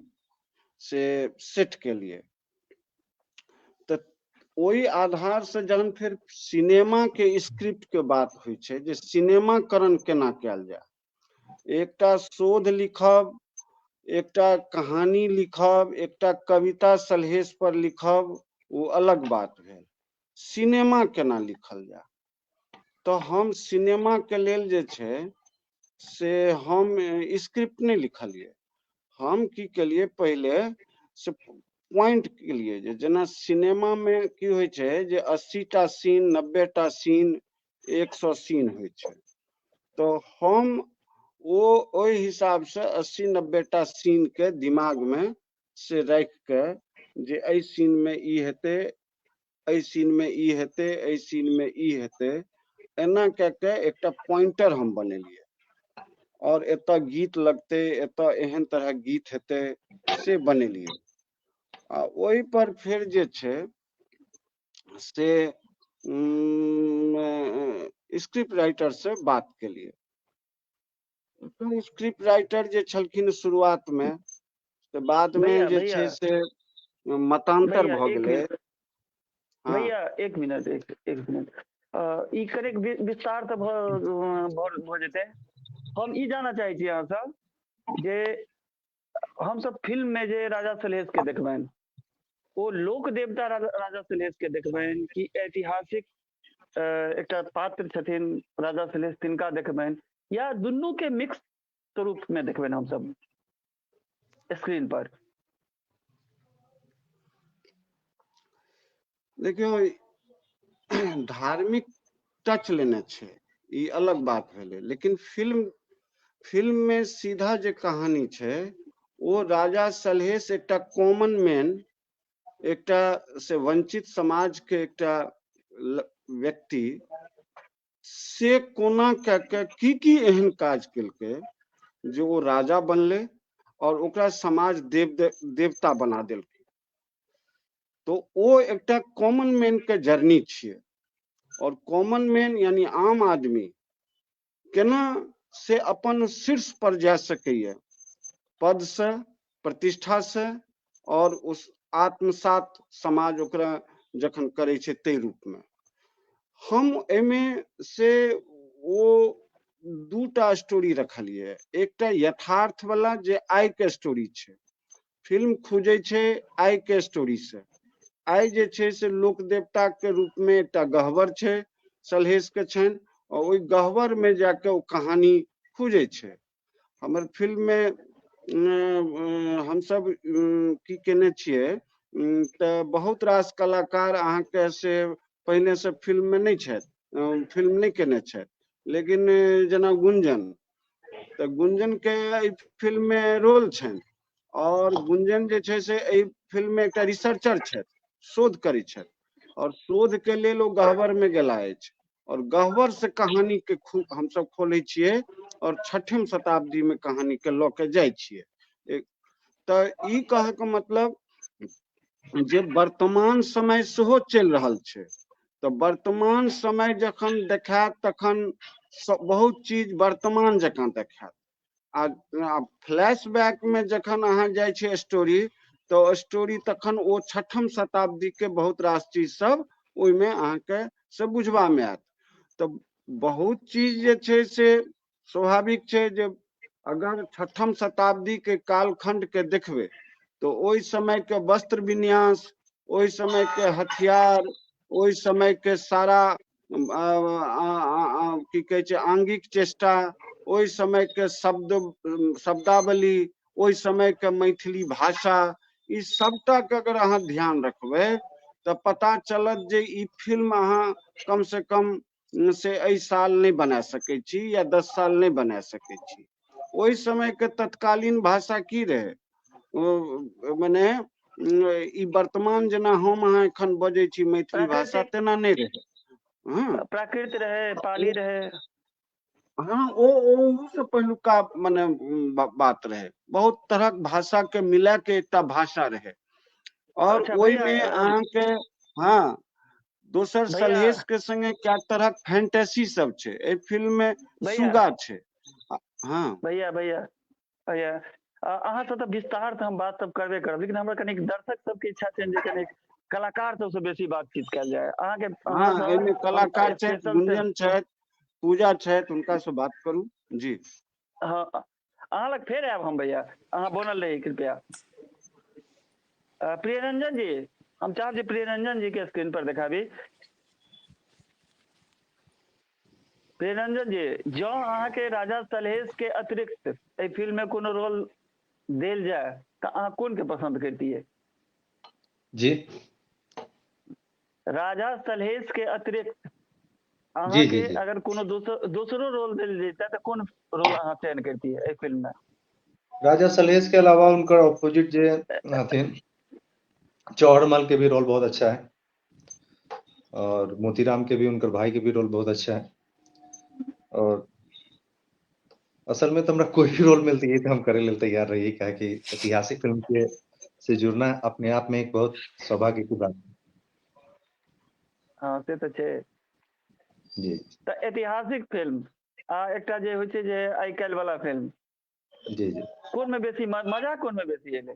से सेट केलियै। तऽ ओहि आधार से जहन फेर सिनेमा के स्क्रिप्ट के बात होइ छै जे सिनेमाकरण केना कयल जाय, एकटा शोध लिखब, एकटा कहानी लिखब, एकटा कविता सलहेश पर लिखब, ओ अलग बात भेल। सिनेमा केना लिखल जाय, तऽ हम सिनेमा के लेल जे छै से हम स्क्रिप्ट नहि लिखलियै। हम की केलियै, पहिले से पॉइंट केलियै जे जेना सिनेमा में की होइ छै जे 80टा सीन, 90टा सीन, 100 सीन होइ छै, तऽ हम ओ ओहि हिसाब से 80-90टा सीन के दिमाग में से राखि के जे एहि सीन में ई हेतै, एहि सीन में ई हेतै, एहि सीन में ई हेतै, एना कए के एकटा पॉइंटर हम बनेलियै। और एतऽ गीत लगतै, एतऽ एहन तरहक गीत हेतै, से बनेलियै। आ ओहि पर फेर जे छै से स्क्रिप्ट राइटर से बात केलियै। स्क्रिप्ट राइटर जे छलखिन शुरुआत में, तऽ बाद में जे छै से मतान्तर भऽ गेलै। भैया एक मिनट, एक मिनट, ई कनेक विस्तार तऽ भऽ जेतै। हम ई जानऽ चाहै छी अहाँसँ जे हमसब फिल्म में जे राजा सलहेश के देखबनि, ओ लोक देवता राजा सलहेश के देखबनि कि ऐतिहासिक एकटा पात्र छथिन राजा सलहेश तिनका देखबनि, या दुनू के मिक्स स्वरूप में देखबनि हमसब स्क्रीन पर? देखियौ, धार्मिक टच लेने छै, ई अलग बात भेलै, लेकिन फिल्म फिल्म में सीधा जे कहानी छै ओ राजा सलहेश एकटा कॉमन मैन, एकटा से वंचित समाज के एकटा व्यक्ति से कोना कए के की की एहन काज केलकै जे ओ राजा बनलै और ओकरा समाज देवता बना देलकै। तो ओ एकटा कॉमन मैन के जर्नी छियै, और कॉमन मैन यानी आम आदमी केना से अपन शीर्ष पर जा सकैए, पद से, प्रतिष्ठा से, और उस आत्मसात समाज ओकरा जखन करै छै ताहि रूप में। हम एहिमे से ओ दूटा स्टोरी रखलियै, एकटा यथार्थ वाला जे आइ के स्टोरी छै, फिल्म खुजै छै आइ के स्टोरी से। आइ जे छै से लोक देवता के रूप में एकटा गहबर छै सलहेश के छनि, और ओहि गहबर में जाके ओ कहानी खुजै छै। हमर फिल्म में हमसब की केने छियै तऽ बहुत रास कलाकार अहाँके से पहिने से फिल्म में नहि छथि, फिल्म नहि केने छथि, लेकिन जेना गुंजन, तऽ गुंजन के एहि फिल्म में रोल छनि, और गुंजन जे छै से एहि फिल्म में एकटा रिसर्चर छथि, शोध करै छथि, और शोध के लेल ओ गहबर में गेला अछि, और गहबर से कहानी के खूब हमसब खोलै छियै और 6वीं शताब्दी में कहानी के लऽ के जाइ छियै। तऽ ई कहैके मतलब जे वर्तमान समय सेहो चलि रहल छै, तऽ वर्तमान समय जखन देखायत तखन बहुत चीज वर्तमान जकाँ देखायत, आ फ्लैशबैक में जखन अहाँ जाइ छियै स्टोरी, तऽ स्टोरी तखन ओ 6वीं शताब्दी के बहुत रास चीज सब ओहिमे अहाँके से बुझबा में आयत। तऽ बहुत चीज जे छै से स्वाभाविक छै जे अगर 6वीं शताब्दी के कालखंड के देखबै तऽ ओहि समय के वस्त्र विन्यास, ओहि समय के हथियार, ओहि समय के सारा की कहै छै आंगिक चेष्टा, ओहि समय के शब्दावली, ओहि समय के मैथिली भाषा, ई सबटा के अगर अहाँ ध्यान रखबै तऽ पता चलत जे ई फिल्म अहाँ कम से कम से एहि साल नहि बना सकै छी या 10 साल नहि बना सकै छी। ओहि समय के तत्कालीन भाषा की रहै, मने ई वर्तमान जेना हम अहाँ एखन बजै छी मैथिली भाषा तेना नहि रहै। हँ, प्राकृत रहे, पाली रहे। हाँ, ओ से पहिलुका मने बात रहे, बहुत तरहक भाषा के मिला के एकटा भाषा रहे, और अच्छा ओहि भैया, में अहाँके हाँ दोसर भैया, सलहेश के संगे क्या तरहक फैंटेसी सब छै एहि फिल्म में, भैया सुगा छै। हाँ भैया भैया भैया, अहाँ सब तऽ विस्तार से हम बात सब करबे करब, लेकिन हमरा कनिक दर्शक सबके इच्छा छै जे कनिक कलाकार सबसँ बेसी बातचीत कयल जाय। अहाँके हाँ, अहाँसँ एहिमे हम कलाकार छथि, स्पेशल से गुंजन छथि, पूजा छथि, हुनका से बात करू जी। हाँ, अहाँ लग फेर आयब हम भैया, अहाँ बनल रही कृपया। प्रियरंजन जी, हम चाहब जे प्रियरंजन जी के स्क्रीन पर देखाबी। प्रियरंजन जी, जँ अहाँके राजा सलहेश के अतिरिक्त एहि फिल्म में कोनो रोल देल जाय तऽ अहाँ कोन के पसंद करतियै? जी राजा सलहेश के अतिरिक्त जी जी अहाँके जी अगर कोनो दोसरो रोल देल जेतै तऽ कोन रोल अहाँ चयन करतियै एहि फिल्म में? राजा सलहेश के अलावा उनकर ऑपोजिट जे हथिन चौहरमल के भी रोल बहुत अच्छा है, और मोतीराम के भी, उनकर भाई के भी रोल बहुत अच्छा है। और असल में तो हमरा कोई भी रोल मिलती है तो हम करे लेल तैयार रहिए, काहे कि ऐतिहासिक फिल्म के से जुड़ना अपने आप में एक बहुत सौभाग्य की बात है। हाँ, से तऽ छै। जी तऽ ऐतिहासिक फिल्म आ एकटा जे होइ छै जे आइ काल्हि वाला फिल्म, जी जी कोन में बेसी मजा कोन में बेसी एलै?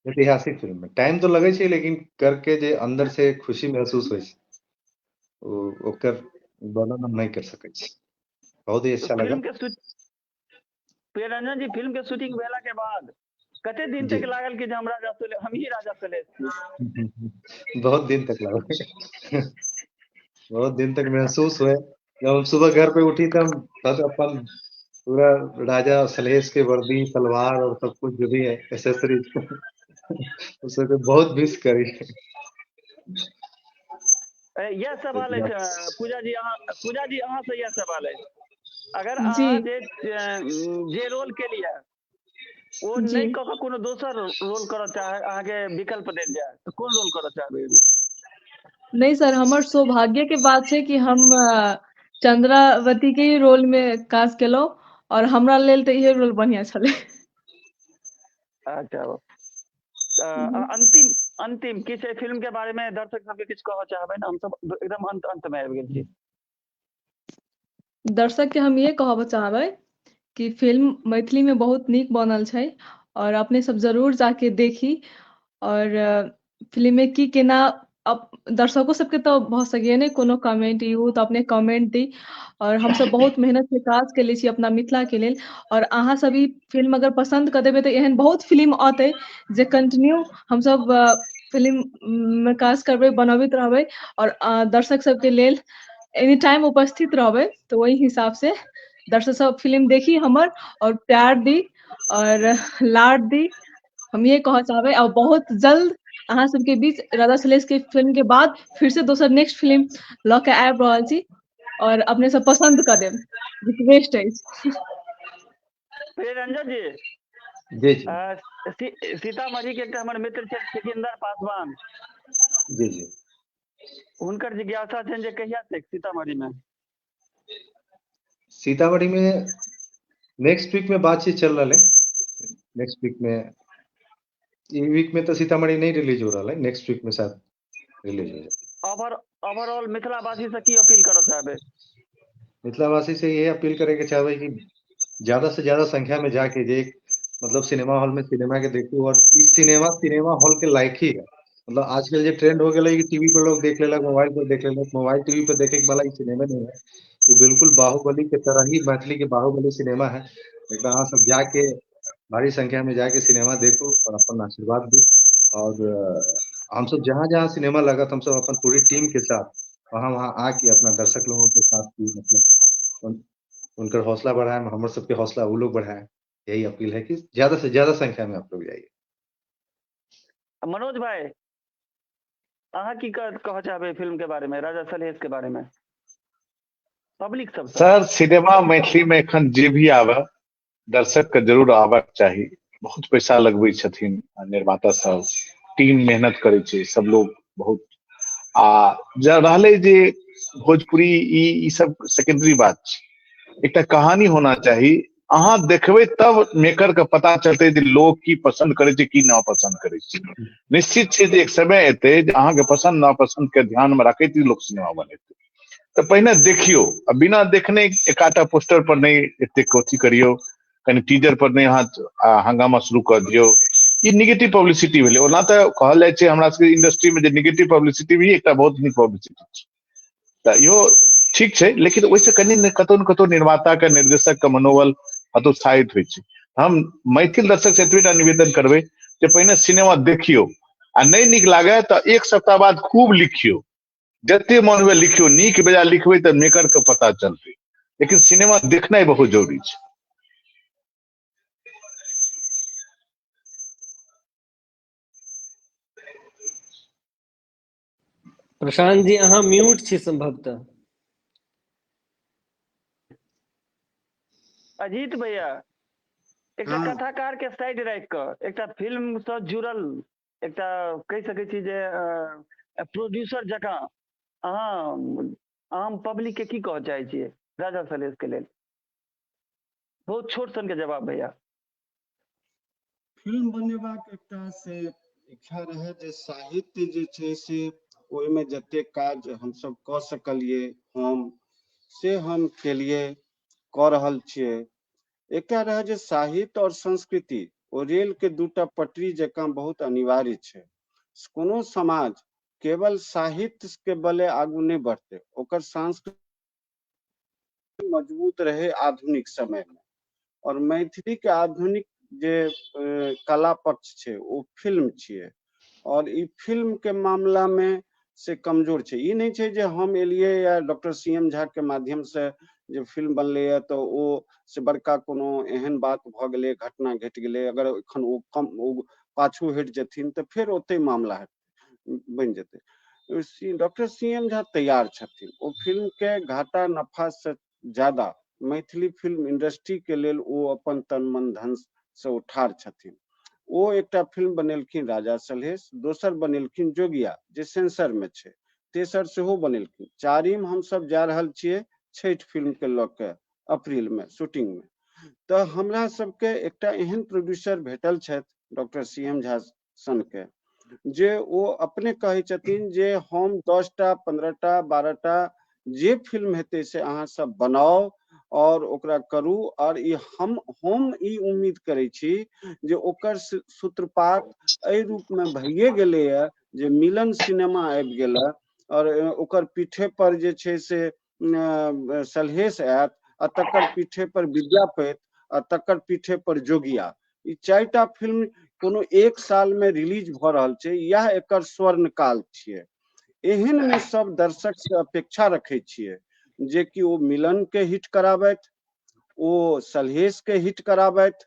ऐतिहासिक फिल्म में टाइम तो लगे छै, लेकिन करके जे अंदर से खुशी महसूस होइ छै ओकर वर्णन हम नहीं कर सकै छी। बहुत ही अच्छा फिल्म लगा। के प्रियरंजन जी, फिल्म के शूटिंग भेला के बाद कते दिन जी तक लागल कि जे हम राजा सलहेश, हम ही राजा सलहेश छी? बहुत दिन तक लागल, बहुत दिन तक महसूस हुए। जब हम सुबह घर पे उठी तो हम बस अपन पूरा राजा सलहेश के वर्दी, तलवार और सब कुछ जो भी है एसेसरीज, उस सबके बहुत मिस करी। इएह सवाल अछि पूजा जी, अहाँ, पूजा जी अहाँ से इएह सवाल अछि, अगर जी। अहाँ जे जे रोल केलियै ओ नहि कऽ कऽ कोनो दोसर रोल करऽ चाहे, अहाँके विकल्प देल जाय तऽ कोन रोल करऽ चाहबै? नहि सर, हमर सौभाग्य के बात छै कि हम चंद्रावती के ही रोल में काज केलहुँ और हमरा लेल तऽ इहे रोल बढ़िया छलै। अच्छा, अंतिम अंतिम किछु एहि फिल्म के बारे में दर्शक सबके किछु कहऽ चाहबै ने? हमसब एकदम अंत अंत में आबि गेल छी। दर्शक के हम ये कहब चाहबै कि फिल्म मैथिली में बहुत नीक बनल छै और अपने सब जरूर जाके देखी, और फिल्म में की केना दर्शको सबके तऽ भऽ सकैए ने कोनो कमेंट you, तऽ अपने कमेंट दी, और हमसब बहुत मेहनत से काज केले छी अपना मिथिला के लेल, और अहाँ सब ई फिल्म अगर पसंद कऽ देबै तऽ एहन बहुत फिल्म औतै जे कंटिन्यू हमसब फिल्म में काज करबै, बनबैत रहबै, और दर्शक सबके लेल एनी टाइम उपस्थित रहबै। तऽ ओहि हिसाब से दर्शक सब फिल्म देखी हमर और प्यार दी और लाड दी, हम ये कहऽ चाहबै। और बहुत जल्द अहाँ सबके बीच राजा सलहेश के फिल्म के बाद फिर से दोसर नेक्स्ट फिल्म लऽ के आबि रहल छी, और अपने सब पसंद कऽ देब, रिक्वेस्ट अछि। प्रिय रंजन जी। जी जी। सीतामढ़ी के एकटा हमर मित्र छथि सिकंदर पासवान। जी जी। हुनकर जिज्ञासा छनि जे कहिया छै सीतामढ़ी में? सीतामढ़ी में नेक्स्ट वीक में बातचीत चल रहा है। नेक्स्ट वीक में, ई वीक में तो सीतामढ़ी नहीं रिलीज हो रहा है, नेक्स्ट वीक में शायद रिलीज हो जाए। ओवरऑल मिथिलावासी से की अपील करऽ चाहबै? मिथिलावासी से ये अपील करे के चाहबै कि ज्यादा से ज्यादा संख्या में जाके जे मतलब सिनेमा हॉल में सिनेमा के देखू, और इस सिनेमा सिनेमा हॉल के लायक ही है। मतलब आजकल जे ट्रेंड हो गया है कि टीवी पर लोग देख लेलक, मोबाइल पर देख लेलक, मोबाइल टीवी पर देखे वाला ई सिनेमा नहीं है। ये बिल्कुल बाहुबली के तरह ही मैथिली के बाहुबली सिनेमा है। एक अहाँ सब जाके भारी संख्या में जाके सिनेमा देखो और अपन आशीर्वाद दू। और हम सब जहाँ जहाँ सिनेमा लगत हम सब अपन पूरी टीम के साथ वहाँ वहाँ आके अपना दर्शक लोगों के साथ भी मतलब उनका हौसला बढ़ाए, हम सबके हौसला वो लोग बढ़ाए। यही अपील है कि ज्यादा से ज्यादा संख्या में आप लोग जाइए। मनोज भाई, अहाँ की कहऽ चाहबै फिल्म के बारे में, राजा सलहेश के बारे में? पब्लिक सब सर, सिनेमा मैथिली में एखन जे भी आवे दर्शक के जरूर आबक चाही। बहुत पैसा लगबै छथिन निर्माता सब, टीम मेहनत करै छै सब लोग बहुत। आ रहलै जे भोजपुरी ई सब सेकेंडरी बात छै, एकटा कहानी होना चाही। अहाँ देखबै तब मेकर के पता चलतै जे लोग की पसंद करै छै की ना पसंद करै छै। निश्चित छै जे एक समय एतै जे अहाँके पसंद नापसंद के ध्यान में रखैत लोक सिनेमा बनेतै। तऽ पहिने देखियौ, आ बिना देखने एकाटा पोस्टर पर नहि एतेक अथी करियौ, कनि टीजर पर नहि अहाँ हंगामा शुरू कऽ दियौ। ई निगेटिव पब्लिसिटी भेलै। ओना तऽ कहल जाइ छै हमरा सबके इंडस्ट्री में जे निगेटिव पब्लिसिटी भी एकटा बहुत नीक पब्लिसिटी छै, तऽ इहो ठीक छै, लेकिन ओहिसँ कनि ने कतौ ने कतौ निर्माता के, निर्देशक के मनोबल हतोत्साहित होइ छै। हम मैथिल दर्शक से एतबेटा निवेदन करबै जे पहिने सिनेमा देखियौ, आ नहि नीक लागै तऽ एक सप्ताह बाद खूब लिखियौ, जते मन हुए लिखियौ, नीक बेजा लिखबै तऽ मेकर के पता चलतै, लेकिन सिनेमा देखनाइ बहुत जरूरी छै। प्रशांत जी, अहाँ म्यूट छी संभवतः। अजीत भैया, एकटा कथाकार के साइड राखि कऽ एकटा फिल्म से जुड़ल एकटा कहि सकै छी जे प्रोड्यूसर जकाँ अहाँ आम पब्लिक के की कहऽ चाहै छियै राजा सलहेश के लेल? बहुत छोट सन के जवाब भैया। फिल्म बनेबाक एकटा से इच्छा रहे जे साहित्य जे छै से ओहिमे जते काज हमसब कऽ सकलियै हम से हम केलियै, कऽ रहल छियै। एकटा रहै जे साहित्य और संस्कृति ओ रेल के दूटा पटरी जकाँ बहुत अनिवार्य छै। कोनो समाज केवल साहित्य के बले आगू नहि बढ़तै, ओकर संस्कृति मजबूत रहे आधुनिक समय में। और मैथिली के आधुनिक जे कला पक्ष छै ओ फिल्म छियै, और ई फिल्म के मामला में से कमजोर छै। ई नहि छै जे हम एलियै या डॉक्टर सी एम झा के माध्यम से जे फिल्म बनलैए तऽ ओ से बड़का कोनो एहन बात भऽ गेलै, घटना घटि गेलै, अगर एखन ओ कम ओ पाछू हटि जेथिन तऽ फेर ओते मामला बनि जेतै। डॉक्टर सी एम झा तैयार छथिन। ओ फिल्म के घाटा नफा से ज्यादा मैथिली फिल्म इंडस्ट्री के लेल ओ अपन तन मन धन से ओ ठाढ़ छथिन। ओ एकटा फिल्म बनेलखिन राजा सलहेश, दोसर बनेलखिन जोगिया जे सेंसर में छै, तेसर सेहो बनेलखिन, चारिम हमसब जा रहल छियै छठि फिल्म के लऽ के अप्रैल में शूटिंग में। तऽ हमरा सबके एकटा एहन प्रोड्यूसर भेटल छथि डॉक्टर सी एम झा सन के, जे ओ अपने कहै छथिन जे हम 10 टा 15 टा 12 टा जे फिल्म हेतै से अहाँ सब बनाउ और ओकरा करू, और ई हम ई उम्मीद करै छी जे ओकर सूत्रपात एहि रूप में भइए गेलैए जे मिलन सिनेमा आबि गेल और ओकर पीठे पर जे छै से सलहेश आयत, आ तकर पीठे पर विद्यापति, आ तकर पीठे पर जोगिया। ई 4टा फिल्म कोनो एक साल में रिलीज भऽ रहल छै, इएह एकर स्वर्ण काल छियै। एहन में सब दर्शक से अपेक्षा रखै छियै जे कि ओ मिलन के हिट कराबथि, ओ सलहेश के हिट कराबथि,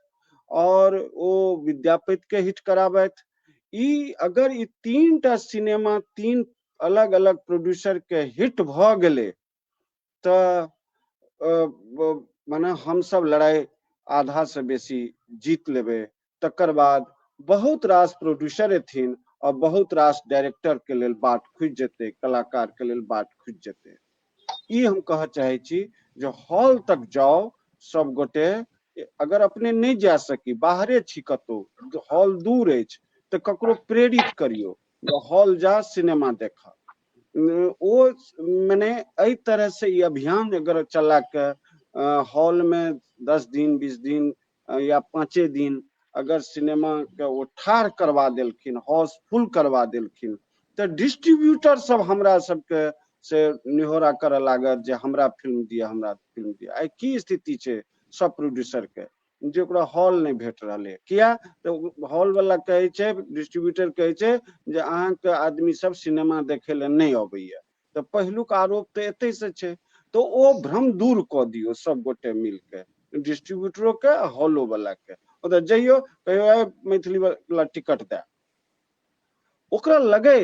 और ओ विद्यापति के हिट कराबथि। ई अगर ई 3टा सिनेमा 3 अलग अलग प्रोड्यूसर के हिट भऽ गेलै तऽ मने हमसब लड़ाइ आधा से बेसी जीत लेबै। तकर बाद बहुत रास प्रोड्यूसर एथिन और बहुत रास डायरेक्टर के लेल बाट खुजि जेतै, कलाकार के लेल बाट खुजि जेतै। ई हम कहऽ चाहै छी जे हॉल तक जाउ सब गोटे, अगर अपने नहि जा सकी, बाहरे छी कतौ, हॉल दूर अछि, तऽ ककरो प्रेरित करियौ जे हॉल जा सिनेमा देख। ओ मने एहि तरह से ई अभियान अगर चला के हॉल में 10 दिन 20 दिन या 5 दिन अगर सिनेमा के ओ ठाढ़ करवा देलखिन, हाउसफुल करवा देलखिन, तऽ डिस्ट्रीब्यूटर सब हमरा सबके से निहोरा करऽ लागत जे हमरा फिल्म दिअ, हमरा फिल्म दिअ। आइ की स्थिति छै सब प्रोड्यूसर के जे ओकरा हॉल नहि भेट रहलै। किया तऽ हॉल वाला कहै छै, डिस्ट्रीब्यूटर कहै छै जे अहाँके आदमी सब सिनेमा देखै लए नहि अबैया। तऽ पहिलुक आरोप तऽ एतै से छै। तऽ ओ भ्रम दूर कऽ दियौ सब गोटे मिलके, डिस्ट्रीब्यूटरो के आ हॉलो वाला के। ओतऽ जइयौ कहियौ मैथिली वाला टिकट दए, ओकरा लगे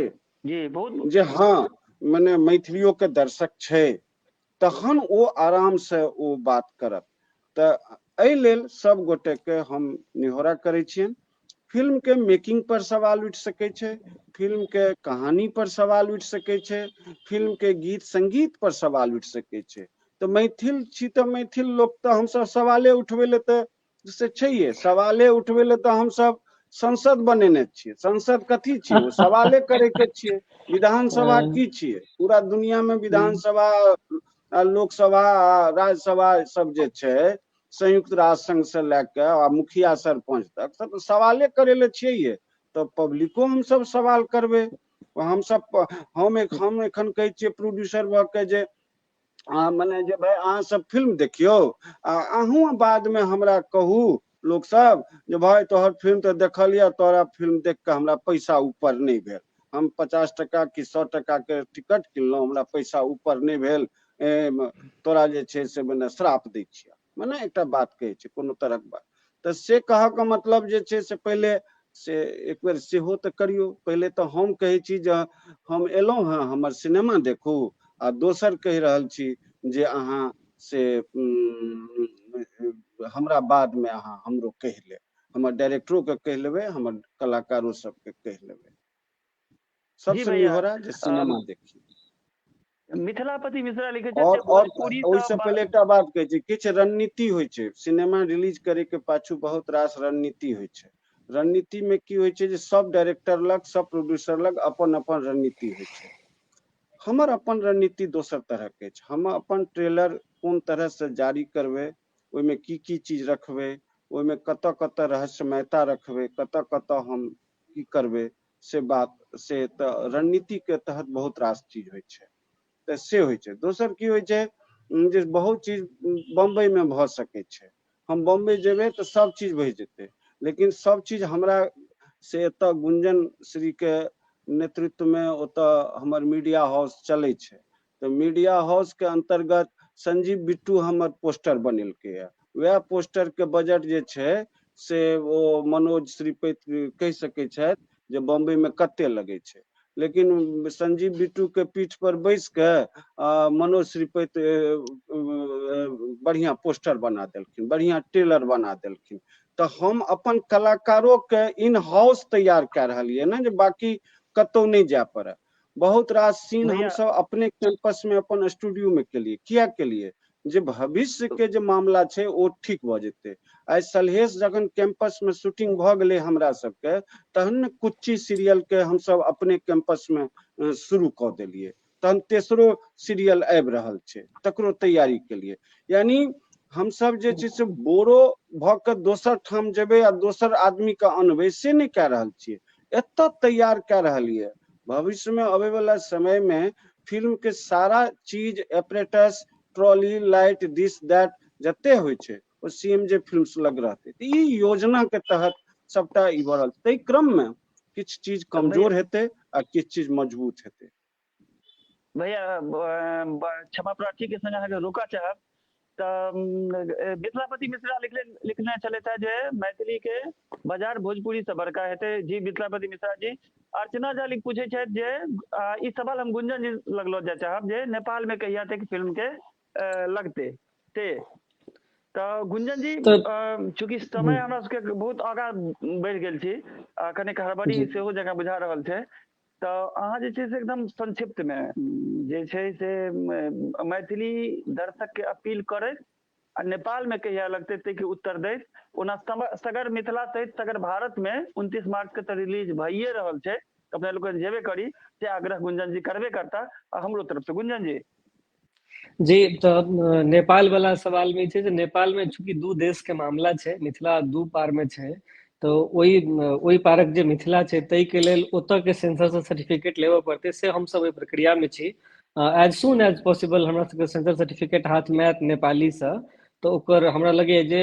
जी बहुत जे हाँ मने मैथिलियो के दर्शक छै, तखन ओ आराम से ओ बात करत। तऽ एहि लेल सब गोटे के हम निहोरा करै छियनि। फिल्म के मेकिंग पर सवाल उठि सकै छै, फिल्म के कहानी पर सवाल उठि सकै छै, फिल्म के गीत संगीत पर सवाल उठि सकै छै। तऽ मैथिल छी तऽ मैथिल लोक तऽ हमसब सवाले उठबै लए तऽ से छैहे, सवाले उठबै लए तऽ हमसब संसद बनेने छियै। संसद कथी छियै? ओ सवाले करे के छियै। विधानसभा की छियै? पूरा दुनिया में विधानसभा, लोकसभा, राज्यसभा सब जे छै, संयुक्त राष्ट्र संघ से लए के आ मुखिया सरपंच तक सब सवाले करे लए छियै। तऽ पब्लिको हमसब सवाल करबै। हमसब हम एखन कहै छियै प्रोड्यूसर भऽ के जे मने जे भाय अहाँ सब फिल्म देखियौ आ अहूँ बाद में हमरा कहू लोक सब जे भाय तोहर फिल्म तऽ देखल यऽ, तोरा फिल्म देख कऽ हमरा पैसा ऊपर नहि भेल, हम 50 टका कि 100 टका के टिकट किनलहुँ, हमरा पैसा ऊपर नहि भेल, तोरा जे छै से मने श्राप दै छियऽ। मने एकटा बात कहै छै कोनो तरहक बात। तऽ से कहऽके मतलब जे छै से पहिले से एक बेर सेहो तऽ करियौ। पहिले तऽ हम कहै छी जे हम एलहुँ हँ, हमर सिनेमा देखू, आ दोसर कहि रहल छी जे अहाँ से हमरा बादमे अहाँ हमरो कहि लेब, हमर डायरेक्टरोके कहि लेबै, हमर कलाकारो सबके कहि लेबै। सबसे निहोरा जे सिनेमा देखी। मिथिलापति मिश्रा लिखै छथि और ओहिसँ पहिले एकटा बात कहै छी, किछु रणनीति होइ छै सिनेमा रिलीज करे के पाछू, बहुत रास रणनीति होइ छै। रणनीति में की होइ छै जे सब डायरेक्टर लग, सब प्रोड्यूसर लग अपन अपन रणनीति होइ छै। हमर अपन रणनीति दोसर तरह के अछि। हम अपन ट्रेलर कोन तरह से जारी करबै, ओहिमे की की चीज रखबै, ओहिमे कतऽ कतऽ रहस्यमयता रखबै, कतऽ कतऽ हम की करबै, से बात से तऽ रणनीति के तहत बहुत रास चीज होइ छै, तऽ से होइ छै। दोसर की होइ छै जे बहुत चीज बम्बई में भऽ सकै छै। हम बम्बई जेबै तऽ सब चीज भऽ जेतै, लेकिन सब चीज हमरा से एतऽ गुंजन श्री के नेतृत्व में ओतऽ हमर मीडिया हाउस चलै छै। तऽ मीडिया हाउस के अंतर्गत संजीव बिट्टू हमर पोस्टर बनेलकै है। वएह पोस्टर के बजट जे छै से ओ मनोज श्रीपति कहि सकै छथि जे बम्बई में कते लगै छै, लेकिन संजीव बिट्टू के पीठ पर बैस के मनोज श्रीपति बढ़िया पोस्टर बना देलखिन, बढ़िया ट्रेलर बना देलखिन। तऽ हम अपन कलाकारो के इन हाउस तैयार कए रहलियै ने जे बाकी कतौ नहि जाय पड़े। बहुत रास सीन भैया हमसब अपने कैंपस में अपन स्टूडियो में केलियै। किया केलियै? जे भविष्य के जे मामला छै ओ ठीक भऽ जेतै। आइ सलहेश जखन कैंपस में शूटिंग भऽ गेलै हमरा सबके, तहन ने कुच्ची सीरियल के हमसब अपने कैंपस में शुरू कऽ देलियै, तहन तेसरो सीरियल आबि रहल छै तकरो तैयारी केलियै। यानी हमसब जे छै से बोरो भऽ के दोसर ठाम जेबै आ दोसर आदमी के अनबै से नहि कए रहल छियै, एतऽ तैयार कए रहलियै। भविष्य में अबै वाला समय में फिल्म के सारा चीज, apparatus, trolley, light, this that जते होइ छै ओ CMJ films लग रहतै। तऽ ई योजना के तहत सबटा ई भऽ रहल छै। ताहि क्रम में किछु चीज कमजोर हेतै आ किछु चीज मजबूत हेतै। भैया, क्षमा प्रार्थी के संग अहाँके रोकऽ चाहब। तऽ मिथिलापति मिश्रा लिखने छलथि हे जे मैथिली के बाजार भोजपुरी से बड़का हेतै। जी मिथिलापति मिश्रा जी। अर्चना झा लिख पूछै छथि जे ई सवाल हम गुंजन जी लग लऽ जाय चाहब जे नेपाल में कहिया तक फिल्म के लगतै ते। तऽ गुंजन जी, तऽ चूँकि समय हमरा सबके बहुत आगाँ बढ़ि गेल छी, कनिक हड़बड़ी सेहो जकाँ बुझा रहल छै, तऽ अहाँ जे छै से एकदम संक्षिप्त मे जे छै से मैथिली दर्शक के अपील करैत आ नेपाल में कहिया लगतै ताहिके उत्तर दैत। ओना सगर मिथिला सहित सगर भारत में 29 मार्च के तऽ रिलीज भइए रहल छै, अपने लोकनि जेबे करी से आग्रह गुंजन जी करबे करता आ हमरो तरफ से। गुंजन जी। जी, तऽ नेपाल वाला सवाल में छै जे नेपाल में चूँकि दू देश के मामला छै, मिथिला दू पार में छै, तऽ ओहि पारक जे मिथिला छै ताहिके लेल ओतऽ के सेंसर से सर्टिफिकेट लेबऽ पड़तै, से हमसब ओहि प्रक्रिया में छी। एज सुन एज पॉसिबल हमरा सबके सेंसर सर्टिफिकेट हाथ में आयत नेपाली से, तऽ ओकर हमरा लगैए जे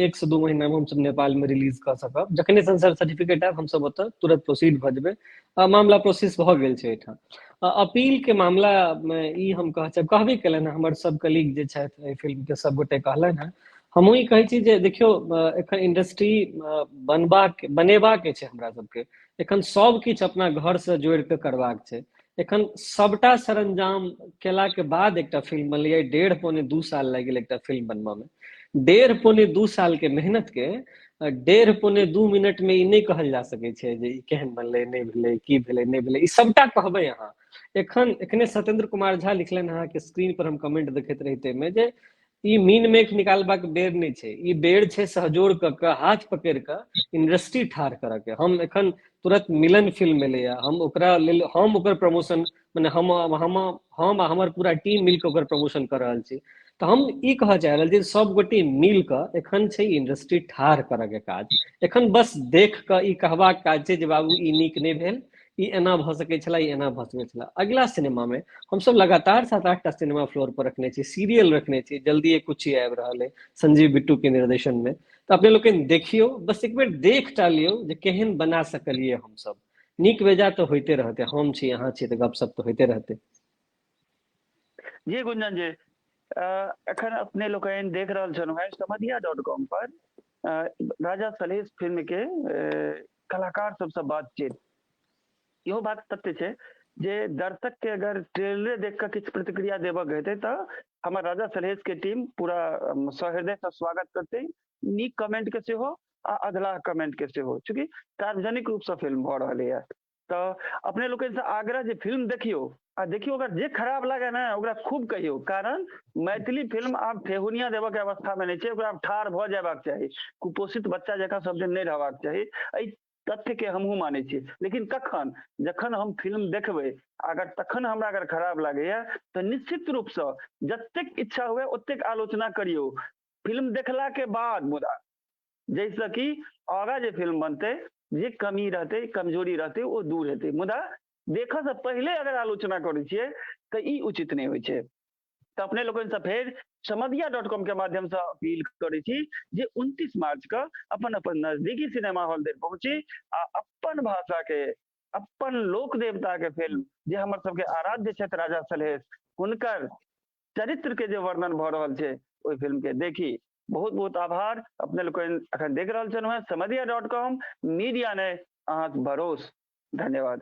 1 से 2 महीना में हमसब नेपाल में रिलीज कऽ सकब। जखने सेंसर सर्टिफिकेट आयत हमसब ओतऽ तुरंत प्रोसीड भऽ जेबै। मामला प्रोसेस भऽ गेल छै एहिठाम। अपील के मामला में ई हम कहबे केलनि हँ, हमर सब कलीग जे छथि एहि फिल्म के सब गोटे कहलनि हँ। हमहूँ ई कहै छी जे देखियौ, एखन इंडस्ट्री बनेबाक छै हमरा सबके, एखन सब किछु अपना घर से जोड़ि कऽ करबाक छै। एखन सबटा सरंजाम केला के बाद एकटा फिल्म बनलैए, 1.5 1.75 साल लागि गेल एकटा फिल्म बनबऽ में। 1.5 1.75 साल के मेहनत के 1.5 1.75 मिनट में ई नहि कहल जा सकै छै जे ई केहन बनलै, नहि भेलै, की भेलै, नहि भेलै, ई सबटा कहबै अहाँ। एखने सत्येंद्र कुमार झा लिखलनि अहाँके स्क्रीन पर हम कमेंट देखैत रही ताहिमे जे ई मीन मेख निकालबाक बेर नहि छै, ई बेर छै सहजोड़ कऽ कऽ हाथ पकड़ि कऽ इंडस्ट्री ठाढ़ करऽ के। हम एखन तुरंत मिलन फिल्म एलैया, हम ओकरा लेल, हम ओकर प्रमोशन मने हम हम हम आ हमर पूरा टीम मिल कऽ ओकर प्रमोशन कऽ रहल छी। तऽ हम ई कहऽ चाहि रहल छी सब गोटे मिल कऽ एखन छै इंडस्ट्री ठाढ़ करऽ के काज। एखन बस देख कऽ ई कहबाक काज छै जे बाबू ई नीक नहि भेल, ई एना भऽ सकै छलै, ई एना भऽ सकै छलै। अगिला सिनेमा में हमसब लगातार 7-8 टा सिनेमा फ्लोर पर रखने छी, सीरियल रखने छी, जल्दिए कुछ आबि रहल है संजीव बिट्टू के निर्देशन में। तऽ अपने लोकनि देखियौ, बस एक बेर देख टा लियौ जे केहन बना सकलियै हमसब। नीक बेजा तऽ होइते रहतै, हम छी अहाँ छी तऽ गपशप तऽ होइते रहतै। जी गुंजन जी, एखन अपने लोकनि देख रहल छलहुँ हेँ समदिया .com पर राजा सलहेश फिल्म के कलाकार सबसँ बातचीत। इहो बात सत्य छै जे दर्शक के अगर ट्रेलरे देख कऽ किछु प्रतिक्रिया देबऽ के हेतै तऽ हमर राजा सलहेश के टीम पूरा सहृदय सँ स्वागत करतै, नीक कमेंट के सेहो आ अधलाह कमेंट के सेहो, चूँकि सार्वजनिक रूप सँ फिल्म भऽ रहलैए। तऽ अपने लोकनि सँ आग्रह जे फिल्म देखियौ आ देखियौ अगर जे खराब लागे ने ओकरा खूब कहियौ, कारण मैथिली फिल्म आब ठेहुनिया देबऽ के अवस्था में नहि छै, ओकरा आब ठाढ़ भऽ जयबाक चाही, कुपोषित बच्चा जकाँ सब दिन नहि रहबाक चाही। एहि तथ्य के हमहूँ मानै छी, लेकिन कखन? जखन हम फिल्म देखबै, अगर तखन हमरा अगर खराब लागैया तऽ निश्चित रूपसँ जतेक इच्छा हुए ओतेक आलोचना करियौ फिल्म देखला के बाद, मुदा जाहिसँ कि आगाँ जे फिल्म बनतै जे कमी रहतै कमजोरी रहतै ओ दूर हेतै। मुदा देखऽसँ पहिले अगर आलोचना करै छियै तऽ ई उचित नहि होइ छै। तऽ अपने लोकनिसँ फेर समदिया .com के माध्यमसँ अपील करै छी जे 29 मार्च के अपन अपन नजदीकी सिनेमा हॉल धरि पहुँची आ अपन भाषा के, अपन लोक देवता के फिल्म जे हमर सबके आराध्य छथि राजा सलहेश, हुनकर चरित्र के जे वर्णन भऽ रहल छै ओहि फिल्म के देखी। बहुत बहुत आभार। अपने लोकनि अखन देख रहल छलहुँ हेँ समदिया.com, मीडिया ने अहाँक भरोस। धन्यवाद।